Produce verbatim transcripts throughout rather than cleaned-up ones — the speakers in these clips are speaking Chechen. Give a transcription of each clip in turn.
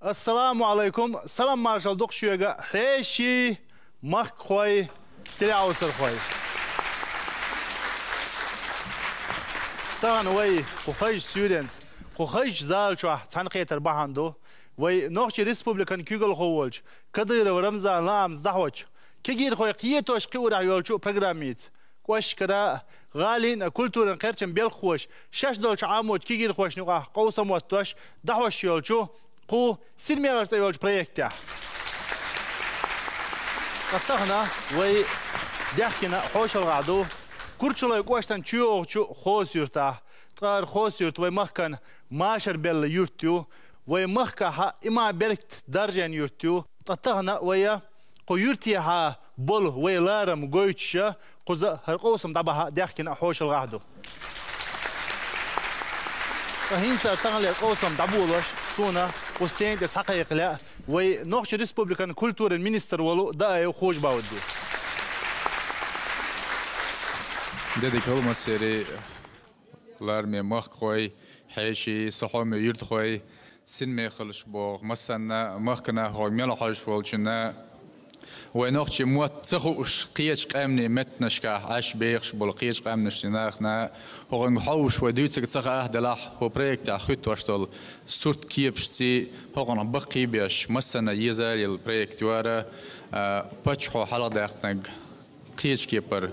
Ассаламу Ӏалайкум, салам-маршал ду-кх шуьга, хьеший, махкахой, телеуьйсурхой. Тахана вай кху хазачу суьйренца, кху хазачу зала чохь цхьаьнакхетар бахьана ду вай Нохчийн Республикан куьйгалхо волчу Кадыров Рамзанан лаамца дӀахьочу, кегийрхой кхетош-кхиорехь йолчу программица. КӀоштара а, гӀалин а культуран кхерчан белхахоша шаьш долчу Ӏамочу кегийрхошна юкъахь къовсам хӀоттош, дӀахьош йолчу кху «Синмехалла» цӀе йолчу проектехь. Ткъа тахана вай даьхкина хьошалгӀахь ду Курчалойн кӀоштан чуйогӀучу Хосса-Юьртахь. Ткъа хӀара Хосса-Юрт вай махкан машар белла юрт ю, вай махкахь иман-беркат даржийна юрт ю. Ткъа тахана вай кху юьртехь болу вай ларам гойтуш, кхуза хӀара къовсам дӀабахьа даьхкина хьошалгӀахь ду. Ткъа хӀинца таханлера къовсам дӀаболош, суна кху сцена тӀе схьакхайкха лаьа вай Нохчийн Республикан культуран министр волу Даев Хож-Баудди. Де дика хуьлда массеран, лараме махкахой, хьеший, сан хьоме юьртахой, синмехаллаш боху массанна, махкана хьо мел хьожуш волчунна. Вай нохчийн мотт ца хууш, кхечу къаьмнийн меттанашкахь Ӏаш бехаш болу кхечу къаьмнашкахь нахана, хӀокхуьнга хьовсуш вай дуьйцург ца хаахь а делахь, хӀокху проектехь хӀоттош долу сурт кепашций, хӀокхунах баккхий беш, массанна езарийла проект ю хӀара, а, паччахьо хьалхадаьккхинарг кхечу кепара,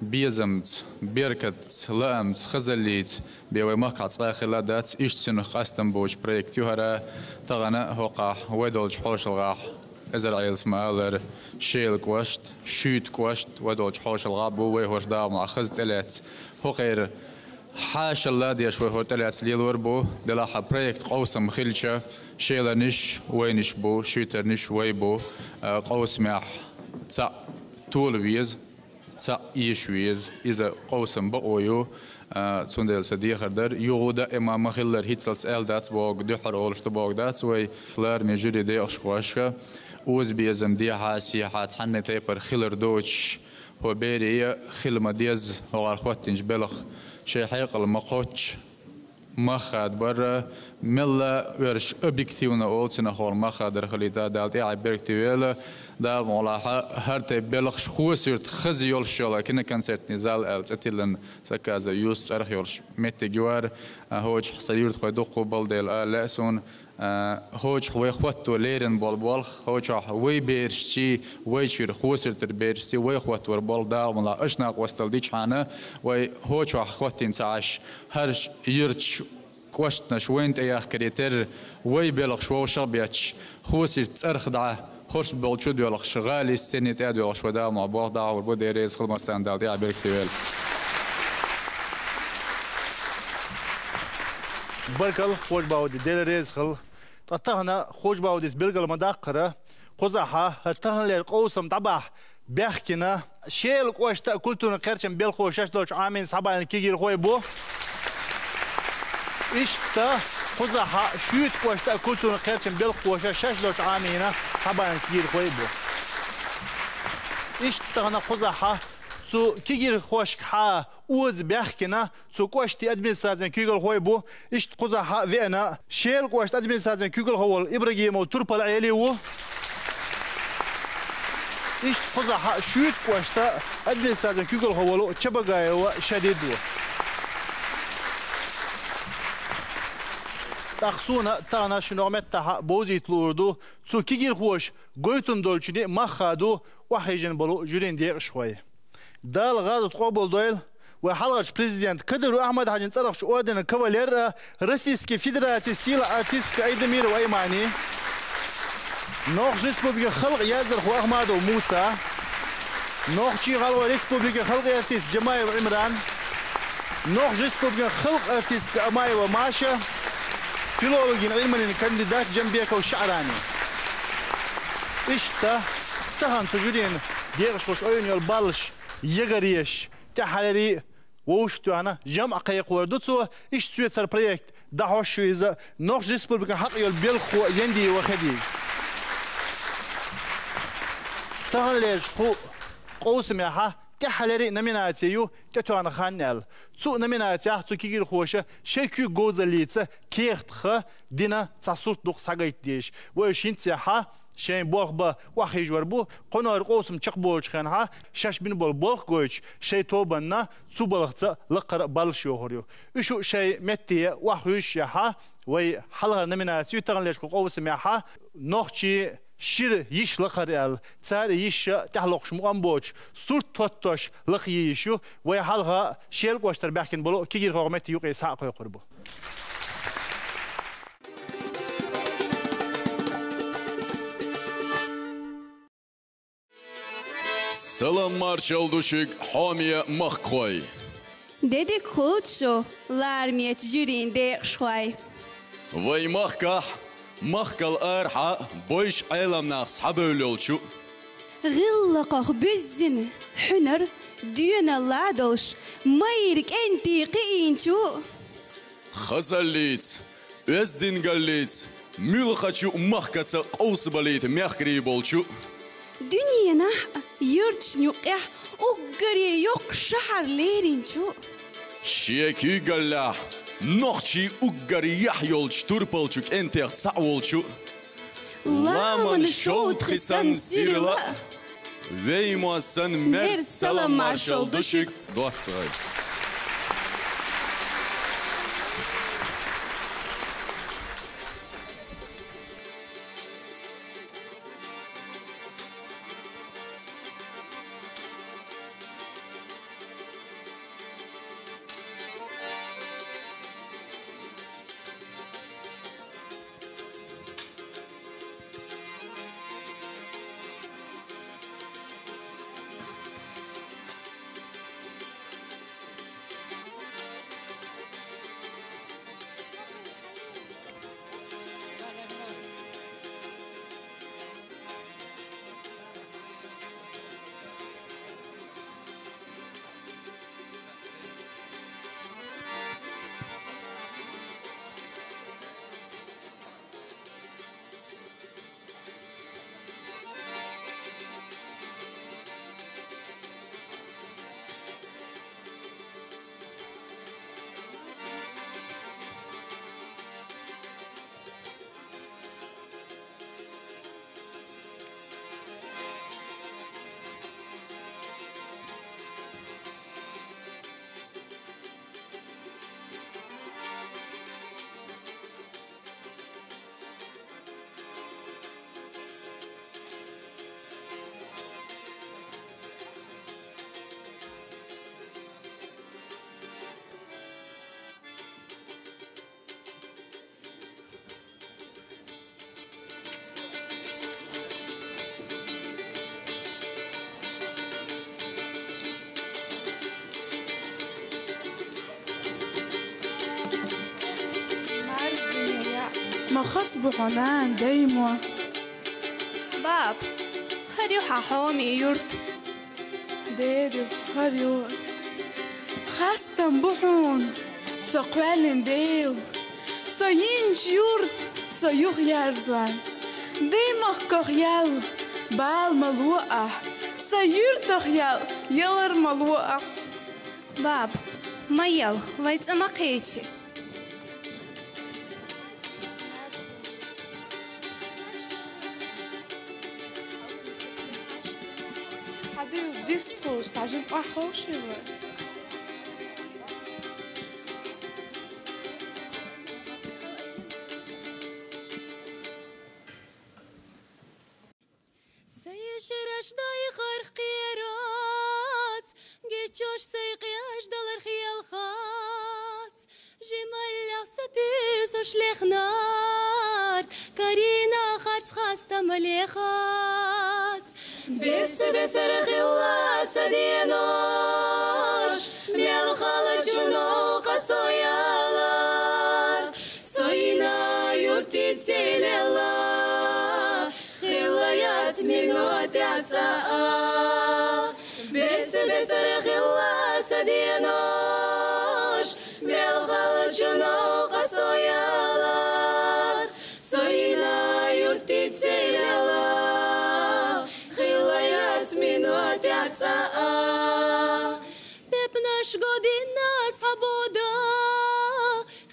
безамца, беркатца, лаамца, хазаллица бен вай махкахь цкъа а хилла дац, иштта цунах къастам боцу проект ю хӀара. Тахана хӀокхахь вай долчу хьошалгӀахь, эзар Ӏелас ма-аллара, Шелан кӀошт, Шуьйтан кӀошт вай долчу хьошалгӀахь бу, вай хӀорш дагӀма хаза тӀелаьцна. ХӀокхеран хьошалла деш вай хӀора тӀелаьцна лелор бу, делахь а проект къовсам хилча, Шеланиш вайниш бу, Шуьйтарниш вай бу, а, къовсамехь цхьаъ тола веза, цхьаъ эша веза. Иза къовсам бакъо ю, а, цундела сан дехар дара. Юха даима ма-хиллара, хӀинццалц аьлла дац бохург, дуьххьара олуш ду бохург дац вай, лараме жюри декъашхошка. Озабезам дехьа, сехьа, цхьанна тайпара хилар доцуш, хӀокху берийн хила ма-дезза, хӀокхара хӀоттийначу белхан шайн хьекъал ма-кхоччу, мах хадабар, мелла а оьрсаша объективно олу, цунах хӀокхуьнан мах хадар хилийта, Дала тӀаьхье беркате йойла. Дала мукъ лахь, хӀара тайпа белхаш Хосса-Юьртахь хаза йолуш йолу киноконцертный зал аьлла цӀе тиллина, заказа юьсу цӀарах йолуш меттиг ю хӀара. ХӀокху чохь сан юьртахой дуккха а болу дела ала лаьа суна. А, хӀокху чохь вай хӀотто лерина болу болх, хӀокху чохь вай берашций, вай чуьра Хосса-Юьртара берашций вай хӀоттор болу дагӀма лахь, аша накъосталла дичхьана, вай хӀокху чохь хӀоттийна ца Ӏаш, хӀорш юьрташ, кӀоштанаш вайна тӀеяхкаре терра, вай белхаш вовшах а бетташ, Хосса-Юьртан цӀарах дӀа хӀорш болчу доьлхуш, гӀалин сценин тӀе а доьлхуш, вай дагӀма боху дагӀур бу, Дела реза хила массарна, Дала тӀаьхье беркате йойла. Баркалла, Хож-Баудди, Дела реза хила. Ткъа тахана Хож-Бауддис билгал ма-даккхара, кхузахь хӀара таханлера къовсам дӀабахьа баьхкина Шелан кӀоштан а культуран кхерчан белхахо шаьш долчу Ӏамийна схьабаьхкина кегийрхой бу. Иштта кхузахь Шуьйтан кӀоштан а культуран кхерчан белхахоша шаьш долчу Ӏамийна схьабаьхкина кегийрхой бу. Иштта тахана кхузахь цу кегийрхошкахьа оза баьхкина цу кӀоштан администрацин куьйгалхой бу. Иштта кхузахь веана Шелан кӀоштан администрацин куьйгалхо волу Ибрагимов Турпал-Ӏели ву. Иштта кхузахь Шуьйтан кӀоштан администрацин куьйгалхо волу Чабагаева Шадид ву. ТӀаккха суна тахана шуна меттахь бовзийта луур ду цу кегийрхоша гойтун долчунна мах хадо охьахевшина болу жюрин декъашхой. Дала гӀазот къобалдойла, вай хьалхарчу президент Кадыров Ахьмад-Хьаьжин цӀарахчу орденан кавалер а, Российский Федерацин сийлахь артистка Айдамирова Аймани, Нохчийн Республикин халкъан яздархо Ахмадов Муса, Нохчийн-ГӀалгӀайн Республикин халкъан артист Джамаев Ӏимран, Нохчийн Республикин халкъан артистка Амаева Маша, филологийн Ӏилманийн кандидат Джамбеков Шаърани. Иштта тахана цу жюрин декъашхоша ойъуьйтина йолу баллаш ягаръеш, тӀаьххьарий вовшахтоьхна, жамӀ кхайкхор ду цо, иштта соьцара проект дӀахьош ю иза, Нохчийн Республикин хьакъ йолу белхахо Яндиева Хадижа. Таханлерчу кху къовсамехь ТӀехьалерий номинаци ю «ТӀетоьгӀна хан» аьлла. Цу номинацехь цу кегийрхоша шайн куьйга говзаллица кехатах дина цхьа сурт ду-кх схьагайта дезаш. Вай уьш хӀинццехь шайн болх бан охьахьийжор бу, кхуннагӀар къовсам чекхболучу хенахь шаьш бина болу болх гойтуш, шайн тобанна цу балхаца лакхара баллаш йохур ю. Уьш ю шайн метте охьахуьйшушехь, вай хьалхара номинаци ю таханлерчу къовсамехь нохчийн шира йиш лакхара аьлла, цара йиш тӀехь локхуш мукъам боцуш, сурт хӀоттош лакха йиш ю, вай хьалха Шелан кӀоштара баьхкина болу кегийрхойн метте юкъе схьа а кхойкхур бу. Салам маршалла ду шуьга, хьоме махкахой! Де дика хуьлда шу, ларамечу жюрин декъашхой! Вай махкахь, махкал арахьа бойуш Ӏеламнах схьабевлла йолчу, гӀиллакхах буьззина хьуьнар доьналла долуш майра кӀентий кхиийначу, хазаллица, оьздангаллица, муьлххачу махкаца къовсабалийта мехкарий болчу, дуьненахь а, юьрташна юккъехь а уггаре йоккха шахьар леринчу, шен куьйгаллехь нохчийн уггар яхь йолчу турпалчу кӀентех цхьаъ волчу, ламанан шовда хи санна сирла а, веймоз санна мерза салам маршалла ду шуьга, доттагӀий! Ма хаза бу хьо, нана, даймо. Баба, хӀара ю хьан хьоме юрт. Дера ю, хӀара ю. Хастам бу хьуна, со кхоьллина Дела, со йинчу юрт, со юхаерзор. Даймахках ял бала ма ло ахь, сан юьртах ял ялар ма ло ахь. Баба, ма елха, вай цӀа ма кхечи. Хьан дуьйцу дистхуш, схьажин охьаховшийла? Сайн шераш дайхар кхерац, гечош сайн къеждалар хелхац, жималлех са туьйсуш лехнар, карийна харц хастам лехац. Беса-бесара хилла сан денош, мел хала чу новкъа со ялар, со йина юртица лелла. Хилла яц минотехь цкъа а, беса-бесара хилла сан денош, мел хала чу новкъа со ялар, со йина юртица лелла. Хилла яц минотехь тӀа цӀа а. Бепнаш година цхьа бода,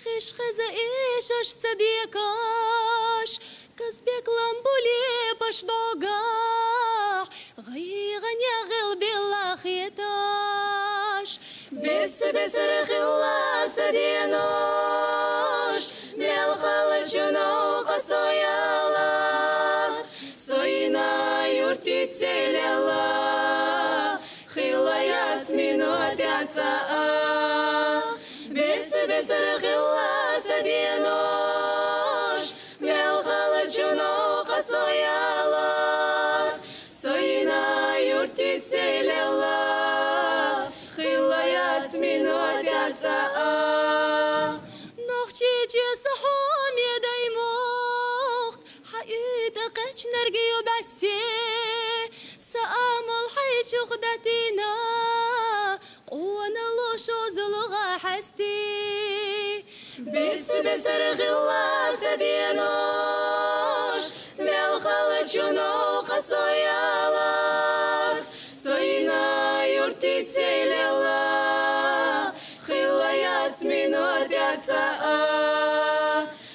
хиш хеза эшаш ца декаш, Казбек ламбуле паш догахь, гӀайгӀане гӀел белла хеташ. Бес-бесара хилла са денош, мел халачунов къасояла, Сойна юртица лела, хилла яц минута цӀа а. Бес-бесара хилла са денош, мел халачунов къасояла, Сойна юртица лела, хилла яц минута цӀа а. Нохчийче са хьо медай мохк, хьа уьйтӀа кхечнарг ю бӀаьсте, са амал хьайчух датина, къона лошо зулгӀа хьасти. Бес-бесара хилла са денош, мел халачунов къасояла, Сойна юртица лела, хилла яц минута цӀа а.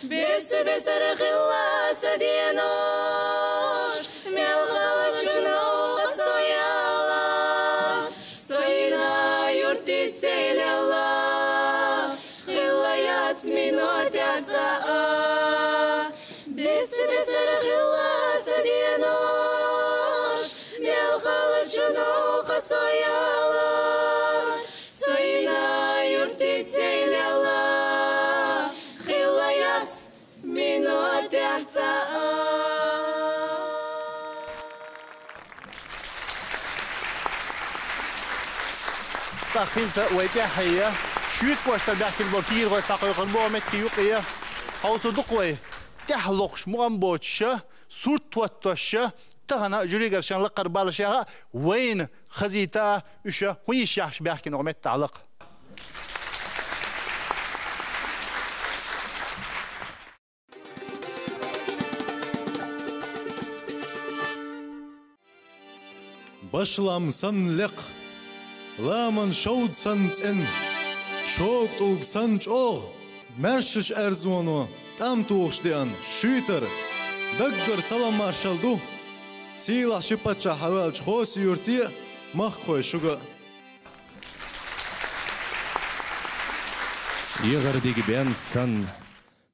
Бес-бесара хилла са денош, мел халачунов къасояла, Сойна юртица лела, хилла яц минута цӀа а. Бес-бесара хилла са денош, мел халачунов къасояла, Сойна юртица лела, хилла яц минута цӀа а. ТӀаккха хӀинца вай тӀехьа я, шуьйта кӀоштара баьхкина бо кийрхой схьакхойкхур бо метте юкъе. Хьовсур ду-кх вай, тӀехьалохуш мукъам боцуша, сурт тоттоша, тахана жюригара шайн лакхара баллаш яха, вайна хазийта уьш хӀун йиш яхьаш баьхкина оха меттахь лакха. Башлам санна лекха, ламан шовда санна цӀена, шога тӀулг санна чӀогӀа, маьршачу аьрзоно тӀам тухуш деана шуьйтара, даггара салам-маршалла ду сийлахь ши паччахь хьаваьллачу Хоси-Юрте а, махкахой шуьга а. ЕгӀар диг бен санна,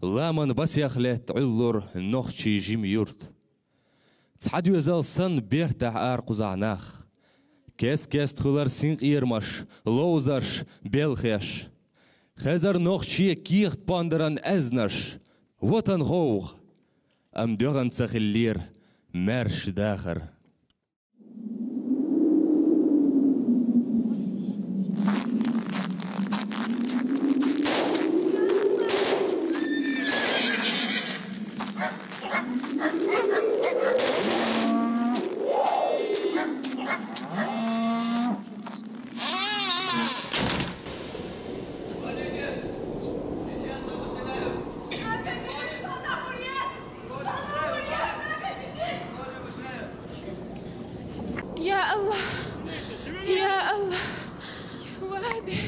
ламан басех летта Ӏуьллура нохчийн жима юрт. Цхьа доьзал санна бертахь ара кхузахь нах. Кест-кеста хуьлура синкъерамаш, ловзарш, белхеш. Хезара нохчийн кехат-пондаран аьзнаш, ватан гӀовгӀа. Амма доьгӀна ца хиллера маьрша дахар. يا الله، يا الله، يا وادي.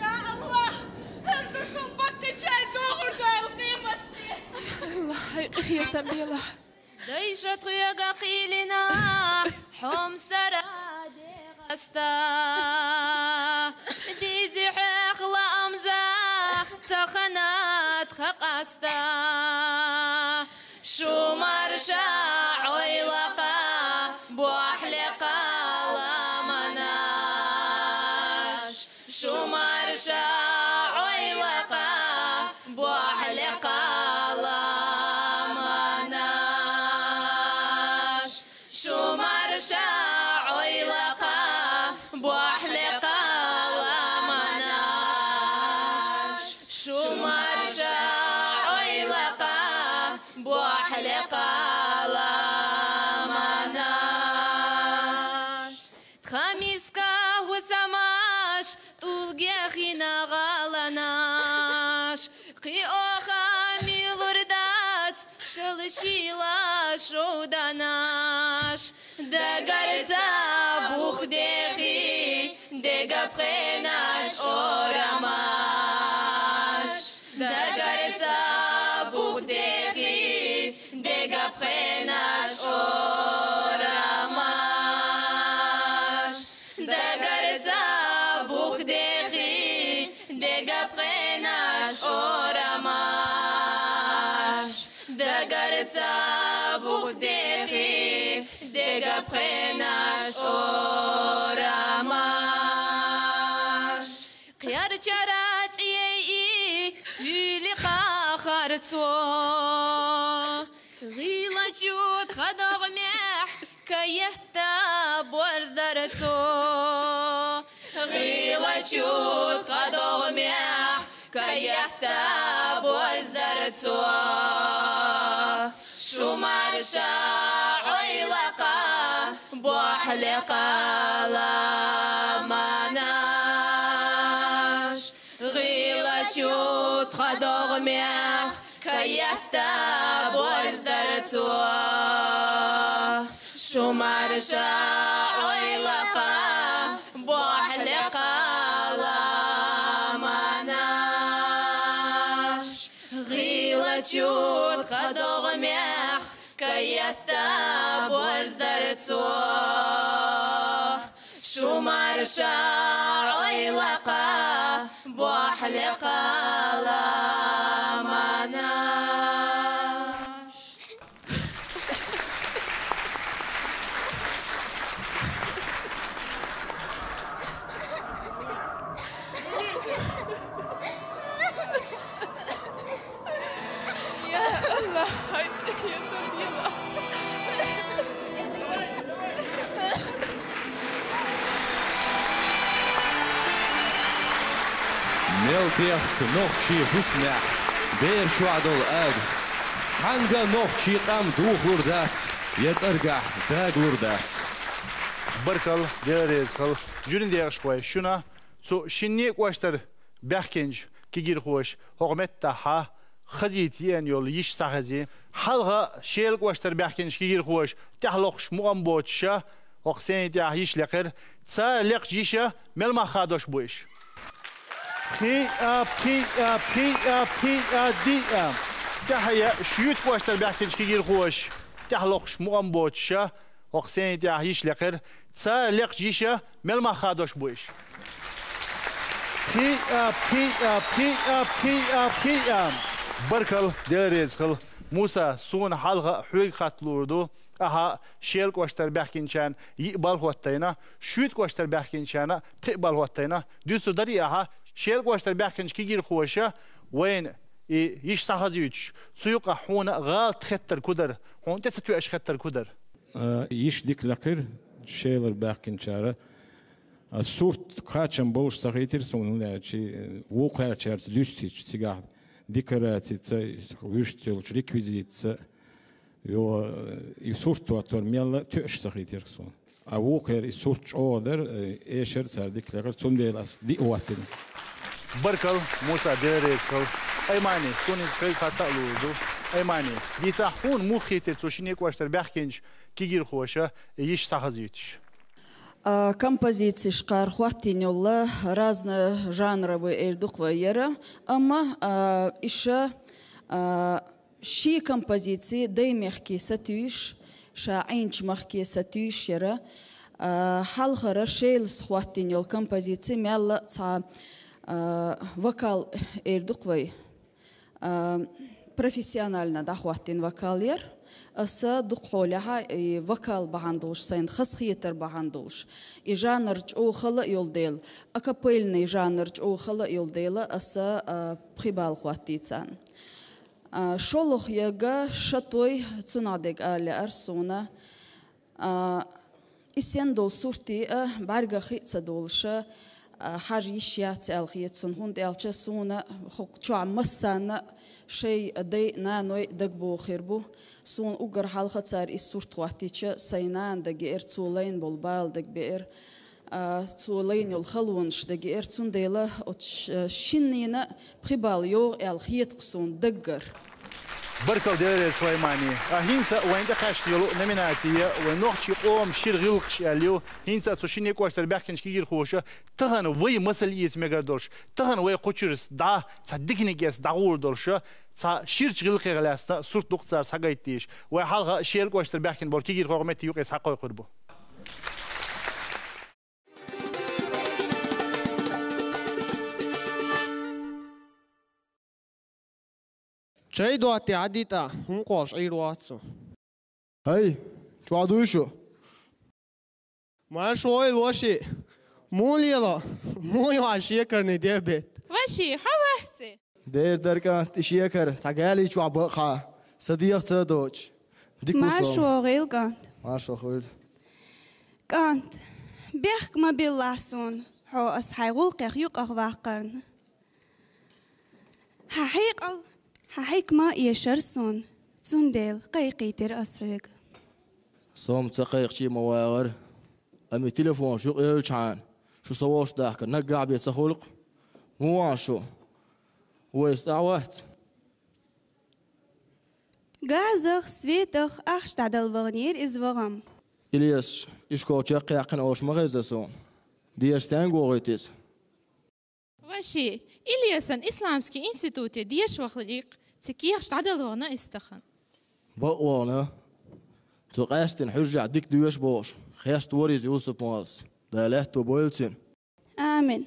يا الله، هندو شو بطي شاي دوغر زي القيمة. الله، هاي قرية تنبيلة. Дайша тхоьга кхийлина хьомсара дегӀаста, дизи хьех лаамза тахана тха къаста. Шу марша Ӏойла кха, бохьле кха ламанаш. Шу марша Ӏойла кха, бохьле кха ламанаш. Шу марша Ӏойла кха, бохьле кха ламанаш. Шу марша Ӏойла кха, бохьле кха ламанаш. Тхан миска хӀусамаш, тӀулгехь хина гӀаланаш, кхин оха муьйлур дац, Шила шуданаш, дагарца бухдехи, дега пхенаш орамаш. Дагарца бухдехи, дега пхенаш орамаш. Дагарца бухдехи, дега пхенаш орамаш. Дагарца бухдехи, дега пхенаш орамаш. Хиарчара цӀей и, уьли хахарцо. Гъила чуд хадагъ мехь, каятта борздарцо. Гъила чуд хадагъ мехь, каятта борздарцо. Шумарша ойлакъа, бохьле къаламанаш. Гъила чуд хадагъ мехь, каятта борздарцо. Шумарша ойлакъа, бохьле къаламанаш. Гъила чуд хадагъ мехь, каятта борздарцо. Шумарша ойлакъа, бохьле къаламанаш. Мел бехк нохчий хӀусамехь, бер шоана долу ада. Цхьаьнгга нохчий къам дохалур дац, я цӀаргахь дагалур дац. Баркалла, Дела реза хуьлда, жюрин декъашхой, шуна цу шинне кӀоштара баьхкинчу кегийрхоша хӀокху меттехь хазийта еана йолу йиш схьахезий. Хьалха Шелан кӀоштара баьхкинчу кегийрхоша тӀаьхьалокхуш мукъам боцуша хӀокху сцени тӀехь йиш лекхира. Цара лекхачу йиша мел мах хадош бу иша? Пхиъа, пхиъа, пхиъа, пхиъа, диъа. ТӀаьхьа шуьйта кӀоштара баьхкинчу кегийрхоша тӀаьхьалокхуш мукъам боцуша хӀокху сцени тӀехь йиш лекхира. Цара лекхачу йиша мел мах хадош бу иша? Пхиъа, пхиъа, пхиъа, пхиъа, пхиъа. Баркалла, Дела реза хуьлда. Муса, суна хьалха хьоьга хатта луур ду. Ахьа Шелан кӀоштара баьхкинчарна йиъ балл хӀоттайна, шуьйта кӀоштара баьхкинчарна пхиъ балл хӀоттайна. Дуьйцур дарий ахьа, Шелан кӀоштара баьхкинчу кегийрхоша вайна и йиш схьахазуьйтуш, цу юкъахь хьуна гӀалат хеттарг хӀун дара, хьуна тӀе ца тоьаш хеттарг хӀун дара? А, йиш дика лекхира Шелара баьхкинчара. А, сурт кхачам болуш ца хийтира суна, хӀунда аьлча вукхаьрчаьрца дуьстича цигахь декорацица, вуьшта йолчу реквизитца, йо, и сурт хӀоттор мелла а тоьаш ца хийтира суна. А вукхара и сурт чӀогӀа дара, э, эшар цара дика лекхира, цундела ас диъ хӀоттийна. Баркалла, Муса, Дела реза хуьлда. Аймани, суна иза хьоьга хатта а луур ду. Аймани, дийцахь, хьуна муха хийтира цу шинне кӀоштара баьхкинчу кегийрхоша и йиш схьахазуьйтуш? А, композицеш кхара хӀоттийна йолу разно жанровый эр ду-кх вай яра, амма, а, иша, а, Ши композици дай мехке сатуьйсуш, ша Ӏийначу махке сатуьйсуш яра, а, хьалхара Шелас хӀоттийна йолу композици мелла а цхьа, а, вокал эр ду-кх вай. А, профессионально дӀахӀоттийна вокал яра. Аса дукхахьолехьа и вокал бахьана долуш, сайна хазахетар бахьана долуш. И жанр чӀогӀа хала а йолу дела, акапельный жанр чӀогӀа хала а йолу дела, аса, а, пхи балл хӀоттий царна. А, шолгӀа яга шатой, цунах дерг ала лаьара суна. А, и сен долу сурт а бӀаьргах хи а ца долуша, а, хьажа йиш яц аьлла хета суна, хӀунда аьлча суна хӀокху чохь массарна а шайн дай а, наной а дагабогӀу хир бу. Суна уггар хьалха цара и сурт хӀоттийча, сайн нана дагеара, цо лайна болу бала дагабеара. А, цо лайна йолу халонаш дагеара, цундела оцу ш-, шиннина пхи балл йогӀу аьлла хета-кх суна даггара. Баркалла, Дела реза хилва вай мани. А хӀинца вайна тӀакхаьчна йолу номинаци я вайн нохчийн къоман шира гӀиллакхаш аьлла ю. ХӀинца цу шинне кӀоштара баьхкинчу кегийрхоша тахана вай масал эца мегар долуш, тахана вай кху чуьрас дӀа цхьа диканиг эца дӀагӀур долуша, цхьа ширачу гӀиллакхех лаьцна сурт ду-кх цара схьагайта дезаш. Вай хьалха Шела кӀоштара баьхкина болу кегийрхойх метте юкъе схьакхойкхур бу. Чай дотте Ӏадитахь, хӀума кхоллуш Ӏийр вац со. ХӀай, чохь дуй шу? Марша вогӀийла, ваши! Муха лела? Муха ю хьан шекарный диабет? Ваши, хьо вац и? Дера дара, кӀант, и шекар цхьа гали чохь бакъахьа, сан дегӀаца а доцуш. Дика ву со. Марша вогӀийла, кӀант. Марша вогӀийла. КӀант, бехк ма биллахь суна, хьо ас хьайн гӀуллакхех юкъахваккхарна. Хьан хьекъал, хьан хьикма эшара суна, цундела кхайкхийтира ас хьоьга. Со-м ца кхайкхича а ма вагӀара, амма и телефонаш юкъаелчхьана, шу со волуш дахкар наггахь бен ца хуьлу-кх. Муха вахана шу? Вайса цӀахь вац? Газах, светах ахча дӀадала ваханера иза вахана. Ильяс ишкол чекхъяьккхина олуш ма хезна суна. Деша стенга вогӀуьйту иза? Ваши, Ильясан исламский институте деша вахале, цу кехаш дӀадала вахана иза тахана. Бакъ вахана. Цо къаьсттина хьуьжарехь дика доьшу бохуш, хеставора иза Юсуп-моллас. Дала лаьтто бойла цуьнан. Амин.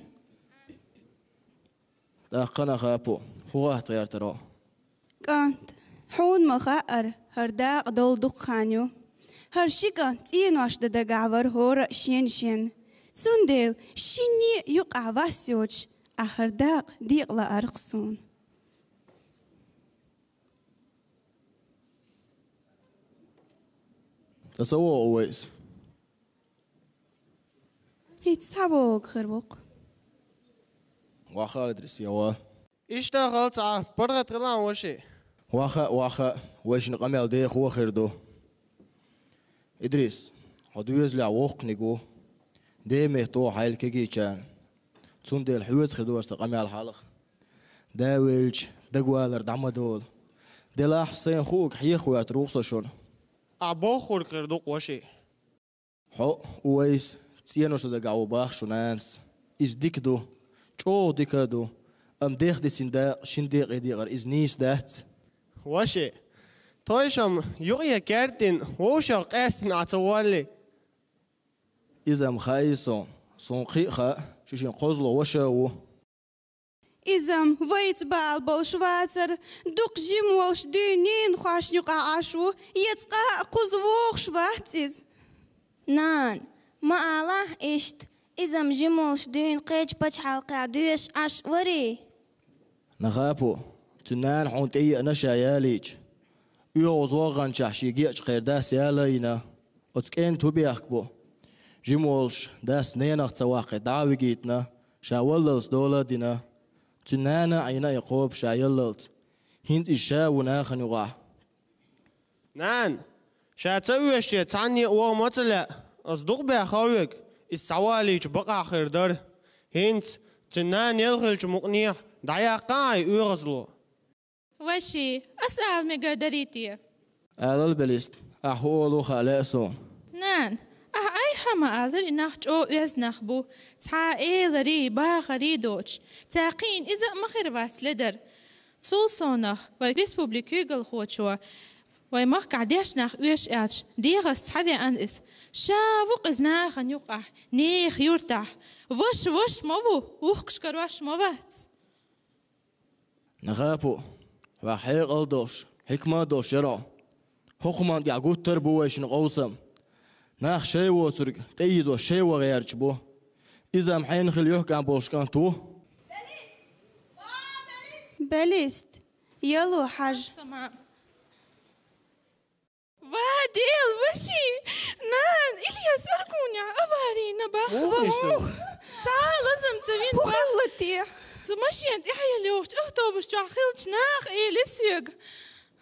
ТӀаккха, Нахапо, хӀун гӀатта гӀертара хьо? КӀант, хьуна ма хаьара, хӀара дакъа долу дукха хан ю. ХӀара ши кӀант цӀенош дан дагахь вара хӀора а шен-шен. Цундела шинне а юкъахь вас йоцуш, ахь хӀара дакъа декъала лаьара-кх суна. Аса вогӀу вайса. ХӀинца схьавогӀург хир ву-кх. Ваха, Идрис, я ва. Иштта хала цхьа паргӀат хилахь, ваши. Ваха, ваха, вайшинна къамел дехо хир ду. Идрис, хьо доьзалехь воккханиг ву. Ден метта хьайла кегийчарна. Цундела хьоьца хир ду аса къамел хьалха. Да велча, дагавалар дӀа ма долу. Делахь, сайн хуург хьеха гӀертар ву-кх со шуна. Ахь бохург хир ду-кх, ваши. Хьо, Увайс, цӀенош дан дагахь ву боху шун нанас. Иза дика ду, чӀогӀа дика а ду, амма дех дисина дакъа шина декъе декъар иза нийса дац. Ваше, тхойшинна юкъе кертина, вовшах къаьстина Ӏа ца воллий? Иза-м хаьий суна, суна кхин а хаьа, шу шен кхозлагӀа ваша а ву. Иза-м вайца бала болуш вацара, дукха жима волуш дуьйна ненахошна юкъахь Ӏаш ву, я цкъа а кхуза вогӀуш вац иза. Нана, ма алахь иштта, иза-м жима волуш дуьйна кхечу пачхьалкхехь доьшуш Ӏаш варий? Нахапо, цуьнан нана хьуна тӀееана ша ялийча, оьгӀаз ваханчохь шен гечкъера дас яла а йина, оцу кӀентан хӀун бехк бу? Жима волуш дас ненах ца ваккхий дӀа а вигийтина, ша валлалц дола а дина. Цуьнан нана а Ӏийна и кхоба ша яллалц. ХӀинца иза ша а ву нахана юкъахь. Нана, ша ца оьшучу цхьанне а ваха ма ца лаьа, аса дукха баьхна хьоьга, иза схьавалийча бакъахь хир дара. ХӀинца цуьнан нана ял хилча мукъанехьа дӀаяккха хьайн оьгӀазло. Ваши, ас ала мегар дарий те? Алал, Белист, ахь хӀун олу хаьа лаьа суна. Нана, ахь айхьа а ма алара, и нах чӀогӀа оьзда нах бу, цхьа а эларий, бахарий доцуш, цара кхиъна иза а ма хир вац ледара. Цул совнаха, вай республикан куьйгалхочо вай махкахь дешна нах оьшу аьлча, дегӀаца схьавеана иза. Ша ву-кх иза нахана юкъахь, нехан юьртахь. Ваша ваша ма ву, вухкуш карош ма вац. Нахапо, хьох хьекъал а долуш, хьикма а долуш яра хьо. ХӀокху хӀуманна тӀехь гуттар а бу вайшинна къовсам. Нах шайн воцург тӀеийзош шайн ван гӀерташ бу. Иза-м хьенан хила юьхькӀам болуш кӀант ву. Белист! Яло хьажа. Ва Дела, ваши! Нана, Ильяс Аргунехь аварийна бах. Муха иштта? Цхьа а лазам ца вина бах. ХӀун хилла те? Цу машен тӀехь елла йогӀучу автобус чохь хиллачу наха элира соьга.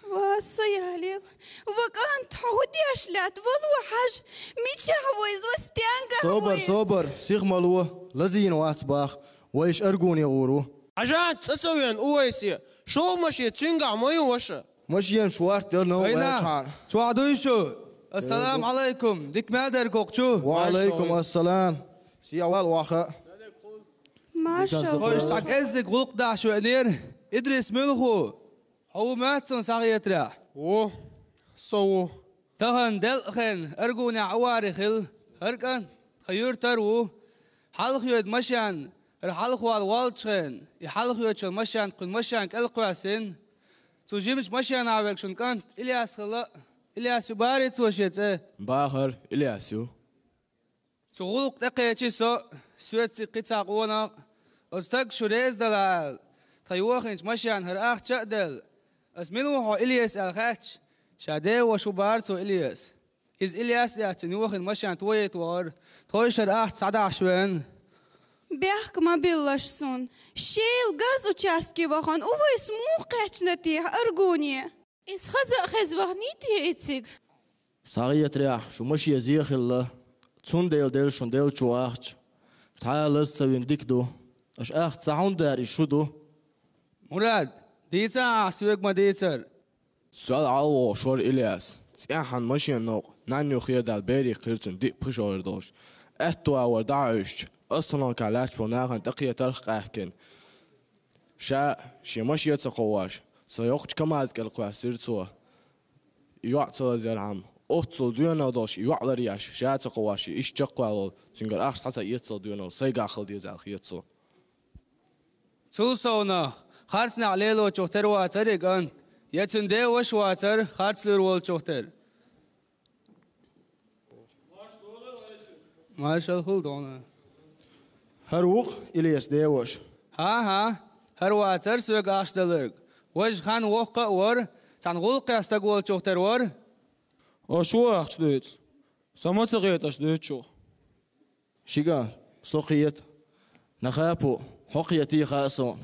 Ва, со ялийла. Ва кӀант, хьо хӀун деш лаьтта? Вало хьажа, мичахь ву иза, ва стенгахь ву иза? Собар, собар, сиха ма ло, лазийна вац бах, вайша Аргуне гӀур ву. Хьажа, цӀа ца веана, Увайсе, шолгӀа машен цуьнгахь ма ю, ваша. Машен шорта яр новкъа Вайна, ваьчхьана. Чохь дуй шу? Ассаламу алайкум. Дика ма дарра кху чу? Ва алайкум ассалам. Сехьа вал ваха. Маршал. Хойш схьа кӀеззиг гӀуллакх дахьаш веанера. Идрис мила ву? Хьо ву моьтту суна схьахетарехь? Ву. Со ву. Тахана делкъа хенна Аргунехь авари хилла. ХӀара кӀант тхан юьртара ву. Хьалха йоьду машен, хӀара хьалха вала волчу хенна, и хьалха йоьдучу машен кхуьнан машен кӀел кхоьссина. Цу жимачу машенахь верг шун кӀант Ильяс хилла. Ильяс ю бахарий цо шен цӀе? Бахара, Ильяс ю. Цу гӀуллакх тӀекхечи со, соьца кхин цхьа къонах. Оцу стага шу реза дала аьлла, тхан йохийначу машенна хӀара ахча а делла. Ас мила ву хьо Ильяс аьлла хаьттича, ша деваша ву бахара цо Ильяс. Иза Ильяс а яц, цуьнан йохийна машен тойийта вахара. Тхойша хӀара ахча схьадахьаш веана. Бехк ма биллалаш суна. Шел газ участке вахана, у вайса муха кхаьчна техьа Аргуне? Иза хаза а хеза ваханий те эциг? Схьахетарехь, шу машен зе хилла. Цундела делла шуна деллачу ахча. Цхьа а лаза ца вина дика ду. Аша ахча ца хьунда даьра, иза шу ду. Мурад, дийца ахьа соьга ма дийцар. Сол Ӏалвохуш вара Ильяс. ЦӀеххьана машенан новкъа нанна юххе а даьлла, бере кхира цуьнан диъ пхи шовзткъа долуш. Аьтто а вара дӀахьуьйсучу, остановкехь лаьтташ болу нахана тӀекхетарх а къаьхкина. Ша шен машен а ца кховдош, со йоккхачу КамАЗ кӀел кхоьссира цо. И йоӀ ца лазъярхьама, оццул доьналла долуш и йоӀ ларъеш, ша а ца кховдош, и иштта чекхваьлла волу, цуьнгара ахча схьа ца эццал доьналла, сайгахь хила деза аьлла хета цо. Цул совнах, харцнехь лелочух тера вацара и кӀант, я цуьнан деваша вацара харц луьйр волчух тера. Маршалла хуьлда хьуна. ХӀара ву-кх Ильясан деваша? ХӀан-хӀа, хӀара вацара соьга ахча даларг. Важа хан воккха а вара, цхьана гӀуллакхехь стаг волчух тера вара. Аша ву ахча дуьйцу? Со ма ца кхета аша дуьйцучух. Ши кӀант, со кхета. Нахапу, хьо кхетий хаьа суна.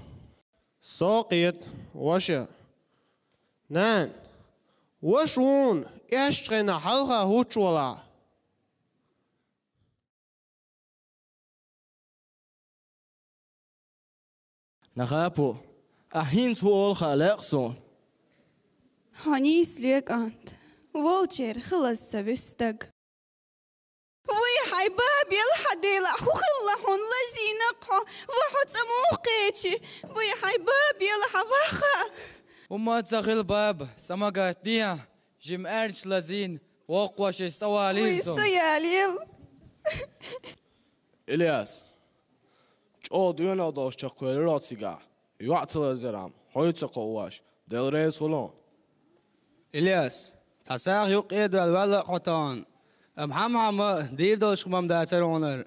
Со кхета, ваша. Нана, ваша вуна, эшначу хенахь хьалха хӀуттуш валахь. Нахапу, ахь хӀинца хӀун олу хаьа лаьа-кх суна. Хьо нийса ле, кӀант, волчеран хилаза ца вуьсу стаг. Вай, хьайн баба елахь, Дела, хӀун хилла хьуна, лазийна-кх хьо? Ва хьо цӀа муха кхечи? Вай, хьайн баба елахь, ваха! ХӀумма а ца хилла, баба, са ма гатдехьа, жима аьрча лазийна, воккхавеш иза схьавалийра суна. Вай, со ялийла. Ильяс, чӀогӀа доьналла долуш чекхвелира хьо цигахь. ЙоӀ ца лазъярхьама, хьо ю ца кховдош, Дела реза хуьлда хьуна. Ильяс, цхьа сагӀа юккъе а доьлла ваьлла-кх хьо тахана, амма хьамма-хьамма дийр долуш хӀума-м дацара хьуна хӀара.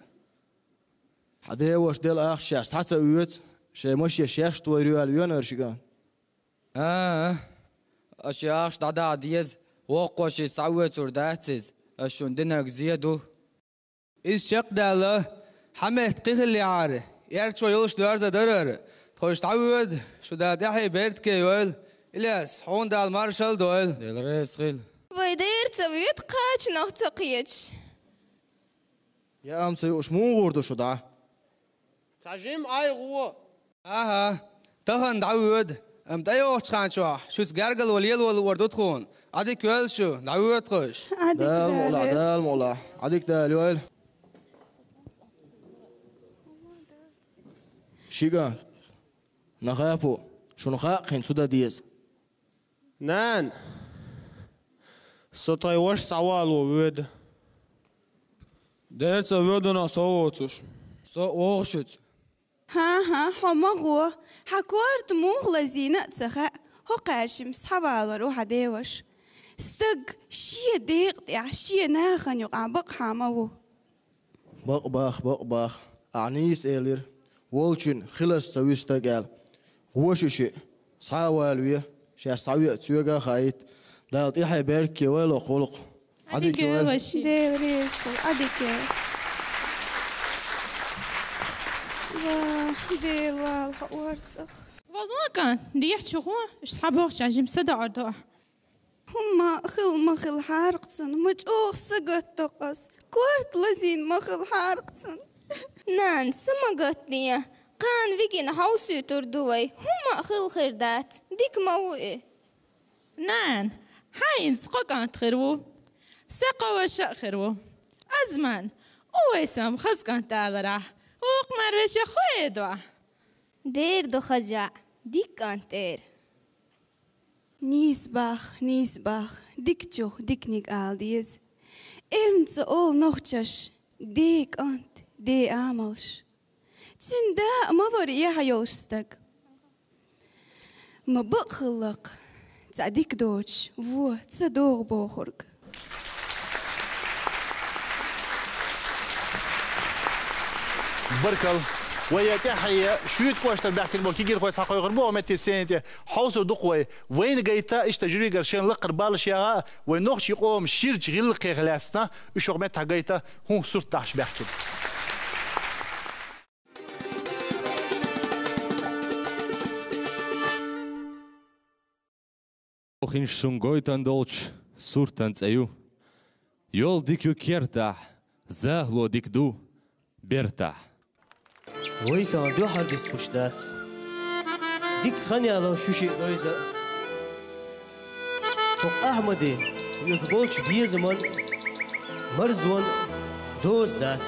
Хьан деваша делла ахча шаьш схьа ца оьцу, шайн машен шаьш тойр ю аьлла веана хӀара ши кӀант. А-а, аша и ахча дӀадахьа деза, воккхавеш иза схьаоьцур дац иза, аса шуна динарг зен ду. Иза чекхдаьлла, хьан метта кхин хиллехьара, эрчо йолуш доьрза дара хӀара. Тхойша дӀавоьду, шу Дала тӀаьхье беркате йойла. Ильяс, хьуна Дала маршалла дойла. Дела реза хила. Вай дера ца воьду кхачанах ца кхеташ. Я ам ца юуш муха гӀур ду шу дӀа? Цхьа жима Ӏай гӀо. Аха, тахана дӀавоьду, амма тӀейогӀучу хан чохь шуьца гергарло лело луур ду тхуна. Ӏадика йойла шу, дӀавоьду хӀуш. Дала мукъ лахь, Дала мукъ лахь. Ӏадика Дала йойла. Ши кӀант, нахапу, шуна хаьа-кх хӀинца хӀун дан деза. Нана, со тхайн ваша схьавало воьду. Дера ца воьду, со а воцуш. Со а вогӀу шуьца. ХӀан-хӀа, хьо ма гӀо, хьан корта муха лазийна а ца хаьа, хӀокхаьршимма схьавалор ву хьан деваша. Стаг шен декъа тӀехь, шен нахана юкъахь бакъахьа ма ву. Бакъ баха, бакъ баха. Ахьа нийса элира, волчун хилаза ца вуьсу стаг аьлла. ГӀо шу шиъ, схьа а валаве, шаьш схьавеа соьга а хаийта. Дала тӀаьхье беркате йойла хӀокху гӀуллакхо. Ӏадика йойла. Дела реза хуьлда, Ӏадика йойла. Ва, Дела, вала хьо орцах. Вало, кӀант, дехьа чу гӀо, уьш схьабохча жима са доӀар до ахь. ХӀумма а хила ма хилахьара-кх цунна, ма чӀогӀа сагатдо-кх ас. Корта лазийна ма хилахьара-кх цунна. Нана, са ма гатде, кхана вигина хьовсуьйтур ду вай, хӀумма а хила хир дац, дика ма ву и. Нана, хьайна кхо кӀант хир ву, са кхо ваша а хир ву. Азман, увайсам хаза кӀант аларахь, вукху мара вешех хӀун эдо? Дера ду хаза йоӀ, дика кӀант эр. Нийса боху, нийса боху, дикачух диканиг ала деза. Эрна цӀа олу нохчаша: ден кӀант, ден амалш. Цуьнан да а ма вара эхь йолуш стаг. Ма бакъ хиллакх, цхьа дика доцуш вон ца догӀу бохург. Баркалла. Вай я тӀаьхье шуьйта кӀоштара баьхкина болу кегийрхой схьакхойкхур бу оха меттиг сцени тӀе. Хьовсур ду-кх вай. Вайна гайта иштта жюригара шайна лаккхара баллаш яха а, вай нохчийн къоман ширачу гӀиллакхех лаьцна, уьш оха меттахь гайта хӀун сурт дахьаш баьхкина. Охинаш шуна гойтан долчу суртан цӀе ю. Йол дика ю кертахь, захало дика ду бертахь. Вайтан дуьхьал дистхуш дац. Дика хан яла шу шиъ дойза. ХӀокху Ахьмаде вуьгу болчу безаман, марзон доза дац.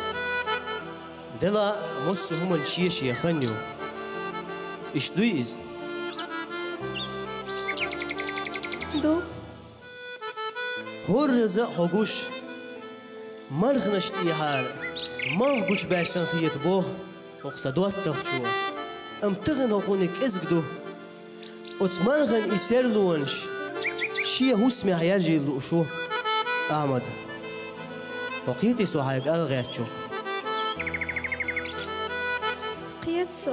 Делахь а массо а хӀуманна шен-шен хан ю. Иштта дуй иза? Ду. ХӀорраза а хьо гуш, марханаш тӀехьара малх гучубаьрсан хета боху хӀокху сан доттагӀчо. Амма тахана хӀокхуниг кӀезиг ду. Оцу мархана и серлонаш шен хӀусамехь яржийла лууш ву Ахьмад. Хьо кхетий со хьайга ала гӀертачух? Кхета со.